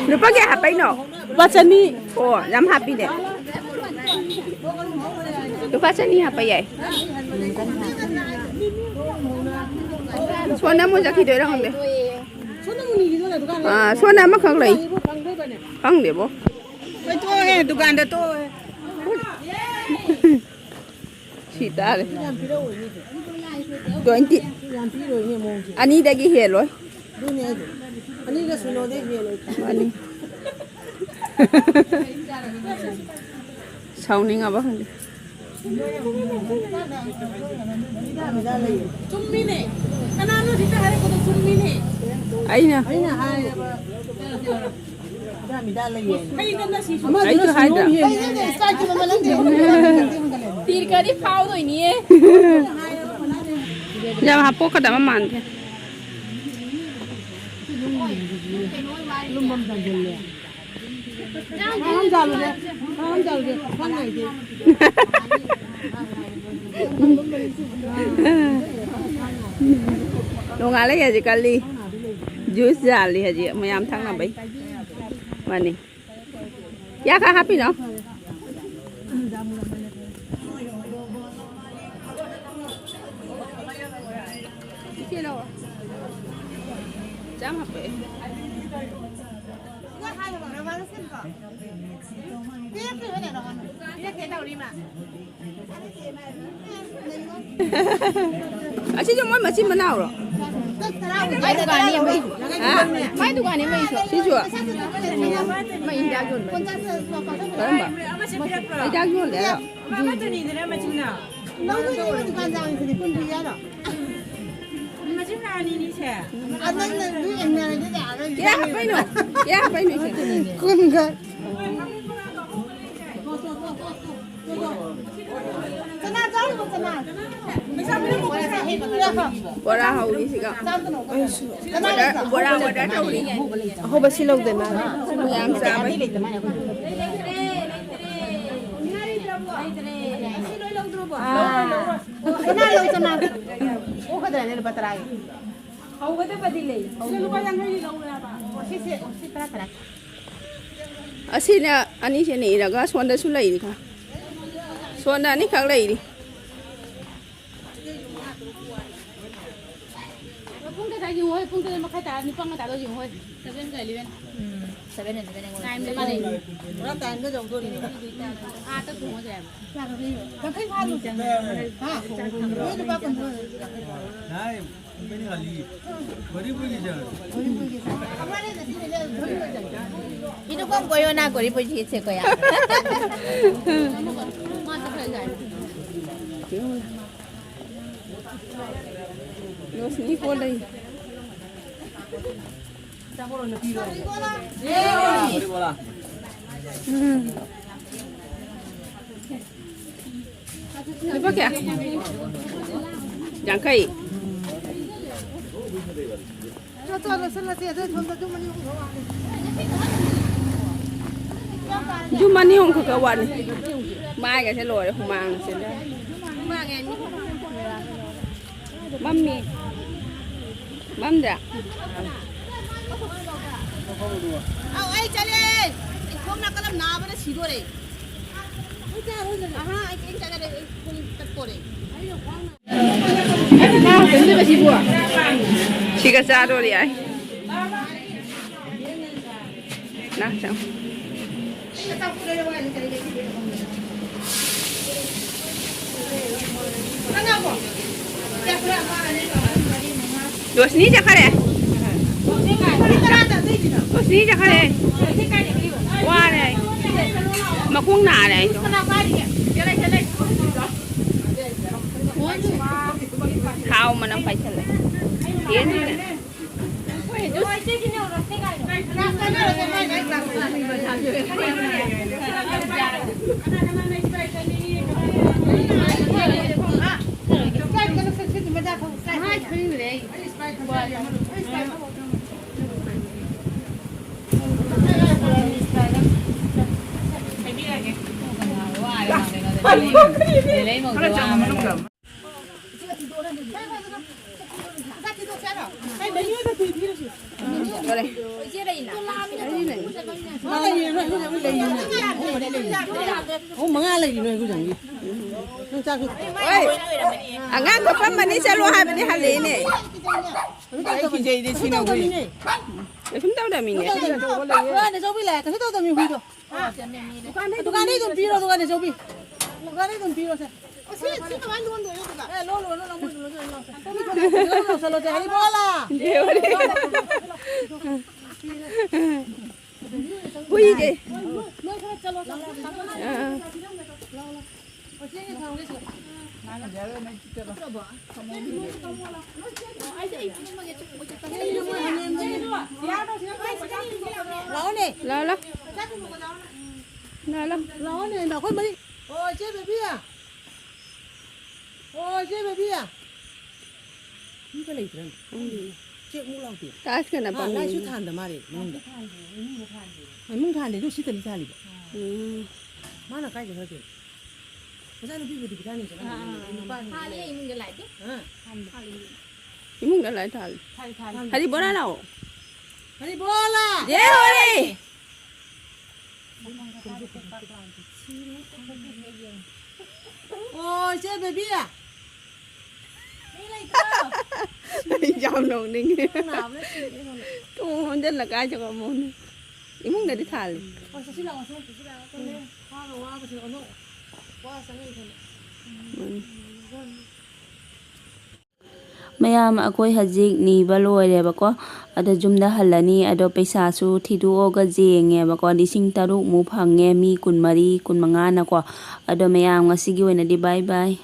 ꯂꯨꯄꯥ ꯀꯌꯥ ꯍꯥꯞꯄꯩꯅꯣ? ꯂꯨꯄꯥ ꯆꯅꯤ꯫ ꯑꯣ, ꯌꯥꯝ ꯍꯥꯞꯄꯤꯅꯦ꯫ ꯂꯨꯄꯥ ꯆꯅꯤ ꯍꯥꯞꯄ ꯌꯥꯏ꯫ ꯁꯣꯟꯅ ꯑꯃꯨꯛ ꯆꯠꯈꯤꯗꯣꯏꯔꯥ ꯈꯪꯗꯦ꯫ ꯑꯥ, ꯁꯣꯟꯅ ꯑꯃꯈꯛ ꯂꯩ꯫ ꯈꯪꯗꯦꯕꯣ꯫ ꯍꯣꯏ, ꯇꯣꯛꯑꯣꯍꯦ, ꯗꯨꯀꯥꯟꯗ ꯇꯣꯛꯑꯣꯍꯦ꯫ ꯁꯤ ꯇꯥꯔꯦ꯫ ꯌꯥꯝ ꯄꯤꯔꯛꯑꯣꯏꯅꯦ꯫ ꯇ꯭ꯋꯦꯟꯇꯤ꯫ ꯌꯥꯝ ꯄꯤꯔꯣꯏꯅꯦ ꯃꯑꯣꯡꯁꯦ꯫ ꯑꯅꯤꯗꯒꯤ ꯍꯦꯜꯂꯣꯏ꯫ ꯑꯗꯨꯅꯦ ꯍꯥꯏꯁꯦ꯫ ꯑꯅꯤꯒ ꯁꯨꯅꯣꯗꯩ ꯍꯦꯜꯂꯣꯏ꯫ ꯃꯥꯅꯤ꯫ ꯁꯥꯎꯅꯤꯡꯉꯕ ꯈꯪꯗꯦ꯫ ꯆꯨꯝꯃꯤꯅꯦ꯫ ꯀꯅꯥꯅꯣ ꯍꯧꯖꯤꯛꯇ ꯍꯥꯏꯔꯛꯄꯗꯣ ꯆꯨꯝꯃꯤꯅꯦ꯫ ꯑꯩꯅ꯫ ꯑꯩꯅ ꯍꯥꯏꯌꯦꯕ꯫ ꯃꯤꯗꯥ ꯃꯤꯗꯥ ꯂꯩꯌꯦ꯫ ꯑꯃꯗꯨꯅ ꯑꯩꯁꯨ ꯍꯥꯏꯗ꯭ꯔꯥ? ꯁꯨꯅꯣ ꯍꯦꯜꯂꯦ꯫ ꯇꯤꯔꯀꯗꯤ ꯐꯥꯎꯗꯣꯏꯅꯤꯌꯦ꯫ ꯌꯥꯝ ꯍꯥꯞꯄꯣꯛꯀꯗꯕ ꯃꯥꯟꯗꯦ꯫ ꯂꯨꯝꯕꯝ ꯆꯪꯁꯤꯜꯂꯦ꯫ ꯉꯥ ꯑꯃ ꯆꯥꯔꯨꯁꯦ꯫ ꯉꯥ ꯑꯃ ꯆꯥꯔꯨꯁꯦ꯫ ꯈ꯭ꯋꯥꯡ ꯅꯥꯏꯗꯦ꯫ ꯅꯣꯡꯉꯥꯜꯂꯦ ꯍꯧꯖꯤꯛ ꯀꯜꯂꯤ꯫ ꯖꯨꯁ ꯌꯥꯜꯂꯤ ꯍꯧꯖꯤꯛ ꯃꯌꯥꯝ ꯊꯛꯅꯕꯩ꯫ ꯃꯥꯅꯤ꯫ ꯀꯌꯥ ꯈꯛ ꯍꯥꯞꯄꯤꯅꯣ? ꯏꯆꯦ ꯂꯧꯔꯣ꯫ ꯆꯥꯝ ꯍꯥꯞꯄꯛꯑꯦ꯫ ꯑꯁꯤꯁꯨ ꯃꯣꯏ ꯃꯆꯤꯟ ꯃꯅꯥꯎꯔꯣ? ꯃꯥꯏ ꯗꯨꯀꯥꯟꯅꯤ ꯃꯩꯁꯨ꯫ ꯍꯥ? ꯃꯥꯏ ꯗꯨꯀꯥꯟꯅꯤ ꯃꯩꯁꯨ꯫ ꯁꯤꯁꯨ? ꯃꯩ ꯍꯤꯗꯥꯛ ꯌꯣꯟꯕ꯫ ꯀꯔꯝꯕ? ꯍꯤꯗꯥꯛ ꯌꯣꯜꯂꯦ ꯍꯥꯏꯔꯣ? ꯂꯧꯗꯣꯏꯅꯤꯗꯅ ꯃꯆꯤꯟ ꯃꯅꯥꯎ꯫ ꯂꯧꯗꯣꯏꯅꯤ ꯗꯨꯀꯥꯟ ꯆꯥꯎꯔꯤꯁꯤꯗꯤ ꯀꯨꯟ ꯄꯤꯒꯦ ꯍꯥꯏꯔꯣ? ꯃꯆꯤꯟ ꯃꯅꯥꯎ ꯑꯅꯤꯅꯤꯁꯦ꯫ ꯑ, ꯅꯪꯅ ꯑꯗꯨ ꯌꯦꯡꯅꯔꯗꯤ ꯌꯥꯔꯣꯏ꯫ ꯀꯌꯥ ꯍꯥꯞꯄꯩꯅꯣ? ꯀꯌꯥ ꯍꯥꯞꯄꯩꯅꯣ ꯏꯆꯦ? ꯀꯨꯟꯒ꯫ ꯆꯅꯥ ꯆꯥꯔꯤꯕꯣ, ꯆꯅꯥ? ꯕꯣꯔꯥ ꯍꯧꯔꯤꯁꯤꯒ꯫ ꯆꯥꯝꯗꯅꯣ꯫ ꯕꯣꯔꯥ, ꯕꯣꯔꯥ order ꯇꯧꯔꯤ꯫ ꯑꯍꯧꯕ ꯁꯤ ꯂꯧꯗꯅ꯫ ꯌꯥꯝ ꯆꯥꯕꯩ꯫ ꯆꯅꯥ ꯂꯧ, ꯆꯅꯥ꯫ ꯑꯣꯛꯀꯗ꯭ꯔꯅꯦ ꯂꯨꯄꯥ ꯇꯔꯥꯒꯤ? ꯍꯧꯒꯗꯕꯗꯤ ꯂꯩ꯫ ꯁꯤꯗ ꯂꯨꯄꯥ ꯌꯥꯡꯈꯩꯒꯤ ꯂꯧꯔꯦ ꯍꯥꯏꯕ꯫ ꯑꯣ, ꯁꯤꯁꯦ, ꯑꯣ, ꯁꯤ ꯇꯔꯥ, ꯇꯔꯥ꯫ ꯑꯁꯤꯅ ꯑꯅꯤꯁꯤꯅ ꯏꯔꯒ ꯁꯣꯝꯗꯁꯨ ꯂꯩꯔꯤ꯫ ꯁꯣꯝꯗ ꯑꯅꯤꯈꯛ ꯂꯩꯔꯤ꯫ ꯄꯨꯡ ꯀꯌꯥ ꯇꯥꯔꯒꯦ ꯌꯦꯡꯉꯣ ꯍꯣꯏ, ꯄꯨꯡ ꯇꯔꯦꯠ ꯃꯈꯥꯏ ꯇꯥꯔꯦ, ꯅꯤꯄꯥꯟꯒ ꯇꯥꯗꯧ ꯌꯦꯡꯉꯣ ꯍꯣꯏ꯫ Seven ꯒ eleven꯫ ꯎꯝ꯫ ꯄꯨꯔꯥ ꯇꯥꯏꯝꯗ ꯌꯧꯗꯣꯔꯤꯅꯦ꯫ ꯌꯥꯡꯈꯩ ꯐꯥꯅꯨ꯫ ꯍꯥ? ꯅꯣꯏ ꯂꯨꯄꯥ ꯀꯨꯟ꯫ ꯏꯗꯨ ꯀꯣꯝ ꯀꯣꯌꯣꯅ ꯀꯣꯔꯤ ꯄꯨꯖꯤ ꯁꯦ ꯀꯣꯌꯥ꯫ ꯔꯣꯁꯅꯤ ꯀꯣꯜ ꯂꯩ꯫ ꯎꯝ꯫ ꯂꯨꯄꯥ ꯀꯌꯥ? ꯌꯥꯡꯈꯩ꯫ ꯌꯨꯝ ꯑꯅꯤ ꯑꯍꯨꯝ ꯈꯛ ꯋꯥꯠꯂꯤ꯫ ꯃꯥꯏꯒꯁꯦ ꯂꯣꯏꯔꯦ ꯍꯨꯃꯥꯡꯅ ꯆꯦꯟꯖꯔꯦ꯫ ꯃꯝꯃꯤ꯫ ꯃꯝꯗ꯭ꯔꯥ? ꯑꯧ, ꯑꯩ ꯆꯠꯂꯦ꯫ ꯑꯩ ꯈꯣꯡ ꯅꯥꯀꯜ ꯑꯃ ꯅꯥꯕꯅ ꯁꯤꯗꯣꯔꯦ꯫ ꯑꯍꯥ, ꯑꯩ ꯀꯩꯝ ꯆꯠꯅꯗꯦ꯫ ꯑꯩ ꯈꯣꯡ ꯇꯠꯇꯣꯔꯦ꯫ ꯁꯤꯒ ꯆꯥꯗꯣꯔꯤ ꯑꯩ꯫ ꯂꯥꯛ ꯆꯪ꯫ ꯔꯣꯁꯅꯤ ꯆꯠꯈꯔꯦ꯫ ꯔꯣꯁꯅꯤ ꯆꯠꯈꯔꯦ꯫ ꯋꯥꯔꯦ ꯑꯩ꯫ ꯃꯈꯣꯡ ꯅꯥꯔꯦ ꯑꯩꯁꯨ꯫ ꯊꯥꯎ ꯃꯅꯝ ꯄꯥꯏꯁꯜꯂꯦ꯫ ꯆꯦꯟꯈ꯭ꯔꯦ꯫ ꯃꯉꯥ ꯂꯩꯔꯤ ꯅꯣꯏ, ꯑꯩꯈꯣꯏ ꯆꯪꯉꯤ ꯂꯩꯔꯤ꯫ ꯑꯍꯨꯝ ꯃꯉꯥ ꯂꯩꯔꯤ ꯅꯣꯏ, ꯑꯩꯈꯣꯏ ꯆꯪꯉꯤ꯫ ꯅꯪ ꯆꯥꯛ ꯍꯣꯏ꯫ ꯑꯉꯥꯡ ꯀꯞꯄꯝꯕꯅꯤ, ꯆꯠꯂꯣ ꯍꯥꯏꯕꯗꯤ ꯍꯜꯂꯛꯏꯅꯦ꯫ ꯀꯩꯁꯨ ꯇꯧꯗꯕꯅꯤꯅꯦ꯫ ꯀꯩꯁꯨꯝ ꯇꯧꯗꯕꯃꯤꯅꯦ꯫ ꯀꯩꯁꯨ ꯇꯧꯗꯕꯃꯤ, ꯍꯨꯏꯗꯣ꯫ ꯗꯨꯀꯥꯟꯗꯩ ꯑꯗꯨꯝ ꯄꯤꯔꯣ, ꯗꯨꯀꯥꯟꯗꯩ ꯆꯧꯕꯤ꯫ ꯗꯨꯀꯥꯟꯗꯩ ꯑꯗꯨꯝ ꯄꯤꯔꯣꯁꯦ꯫ ꯑꯣ, ꯁꯤ, ꯁꯤ ꯀꯃꯥꯏꯅ ꯂꯣꯟꯗꯣꯏꯅꯣ ꯑꯗꯨꯒ? ꯑꯦ, ꯂꯣꯜꯂꯨꯔꯣ, ꯂꯣꯜꯂꯨꯔꯣ, ꯃꯣꯏ ꯂꯣꯜꯂꯨꯔꯣ, ꯂꯣꯜꯂꯨꯔꯣ꯫ ꯂꯣꯜꯂꯨꯔꯣ, ꯂꯣꯜꯂꯨꯔꯣ, ꯂꯣꯜꯂꯨꯔꯣ꯫ ꯂꯣꯜꯂꯨꯔꯣ꯫ ꯍꯨꯏꯁꯦ꯫ ꯅꯣꯏ ꯈꯔ ꯆꯠꯂꯣ, ꯆꯠꯂꯣ, ꯆꯠꯂꯣ꯫ ꯑꯥ꯫ ꯑꯣ, ꯆꯦ, ꯊꯝꯒꯦ ꯁꯤꯗ꯫ ꯂꯥꯛꯑꯣꯅꯦ꯫ ꯂꯥꯛꯑꯣ, ꯂꯥꯛꯑꯣ꯫ ꯂꯥꯛꯑꯣ, ꯂꯥꯛꯑꯣ꯫ ꯂꯥꯛꯑꯣꯅꯦ, ꯑꯩꯈꯣꯏ ꯃꯔꯤ꯫ ꯑꯣ, ꯏꯆꯦ ꯕꯦꯕꯤ꯫ ꯑꯣ, ꯏꯆꯦ ꯕꯦꯕꯤ꯫ ꯃꯤꯒ ꯂꯩꯇ꯭ꯔꯅꯦ? ꯈꯪꯗꯦ꯫ ꯆꯦꯛ ꯃꯨꯛ ꯂꯥꯎꯗꯦ꯫ ꯇꯥꯏꯁ ꯀꯅꯥ ꯑꯥ, ꯄꯥꯝꯃꯤ? ꯂꯥꯏꯠꯁꯨ ꯊꯥꯟꯗ ꯃꯥꯜꯂꯦ ꯃꯅꯨꯡꯗ꯫ ꯃꯅꯨꯡ ꯊꯥꯟꯗꯦ, ꯑꯗꯨ ꯁꯤꯗꯅꯤ ꯊꯥꯜꯂꯤꯕ꯫ ꯎꯝ꯫ ꯃꯥꯅ ꯀꯥꯏ ꯆꯠꯈ꯭ꯔꯒꯦ? ꯃꯆꯥꯅꯨꯄꯤꯕꯨꯗꯤ ꯄꯤꯊꯥꯅꯤ ꯆꯠꯈ꯭ꯔꯕꯅꯤ꯫ ꯑꯥ꯫ ꯅꯨꯄꯥꯁꯤꯡꯗꯤ ꯊꯥꯜꯂꯤ, ꯏꯃꯨꯡꯗ ꯂꯥꯏꯠꯇꯤ꯫ ꯑꯥ꯫ ꯊꯥꯜꯂꯤ꯫ ꯏꯃꯨꯡꯗ ꯂꯥꯏꯠ ꯊꯥꯜꯂꯤ꯫ ꯊꯥꯜꯂꯤ, ꯊꯥꯜꯂꯤ꯫ ꯍꯔꯤꯕꯣꯂꯥ ꯂꯥꯛꯑꯣ꯫ ꯍꯔꯤꯕꯣꯂꯥ! ꯖꯦ ꯍꯣꯂꯤ! ꯑꯣ, ꯏꯆꯦ ꯕꯦꯕꯤ꯫ ꯃꯤ ꯂꯩꯇ꯭ꯔꯣ? ꯑꯩ ꯌꯥꯝ ꯅꯣꯛꯅꯤꯡꯉꯦ꯫ ꯅꯪ ꯅꯥꯕꯅ ꯁꯤꯔꯦ ꯑꯩꯉꯣꯟꯗ꯫ ꯊꯣꯡ ꯂꯣꯟꯖꯜꯂ ꯀꯥꯏ ꯆꯠꯈ꯭ꯔꯕꯅꯣ? ꯏꯃꯨꯡꯗꯗꯤ ꯊꯥꯜꯂꯤ꯫ ꯑꯣ, ꯆꯠꯁꯤ ꯂꯥꯛꯑꯣ, ꯁꯣꯝ ꯆꯠꯁꯤ ꯂꯥꯛꯑꯣ꯫ ꯇꯜꯂꯦ꯫ ꯋꯥꯒ ꯋꯥꯕꯁꯦ ꯑꯣꯟꯊꯣꯛ-, ꯋꯥ ꯆꯪꯉꯛꯏ ꯀꯩꯅꯣ꯫ ꯎꯝ꯫ ꯃꯌꯥꯝ, ꯑꯩꯈꯣꯏ ꯍꯧꯖꯤꯛ ꯅꯤꯕ ꯂꯣꯏꯔꯦꯕꯀꯣ꯫ ꯑꯗꯣ ꯌꯨꯝꯗ ꯍꯜꯂꯅꯤ꯫ ꯑꯗꯣ ꯄꯩꯁꯥꯁꯨ ꯊꯤꯗꯣꯛꯑꯒ ꯌꯦꯡꯉꯦꯕꯀꯣ꯫ ꯂꯤꯁꯤꯡ ꯇꯔꯨꯛꯃꯨꯛ ꯐꯪꯉꯦ, ꯃꯤ ꯀꯨꯟꯃꯔꯤ, ꯀꯨꯟꯃꯉꯥꯅꯀꯣ꯫ ꯑꯗꯣ ꯃꯌꯥꯝ, ꯉꯁꯤꯒꯤ ꯑꯣꯏꯅꯗꯤ bye bye꯫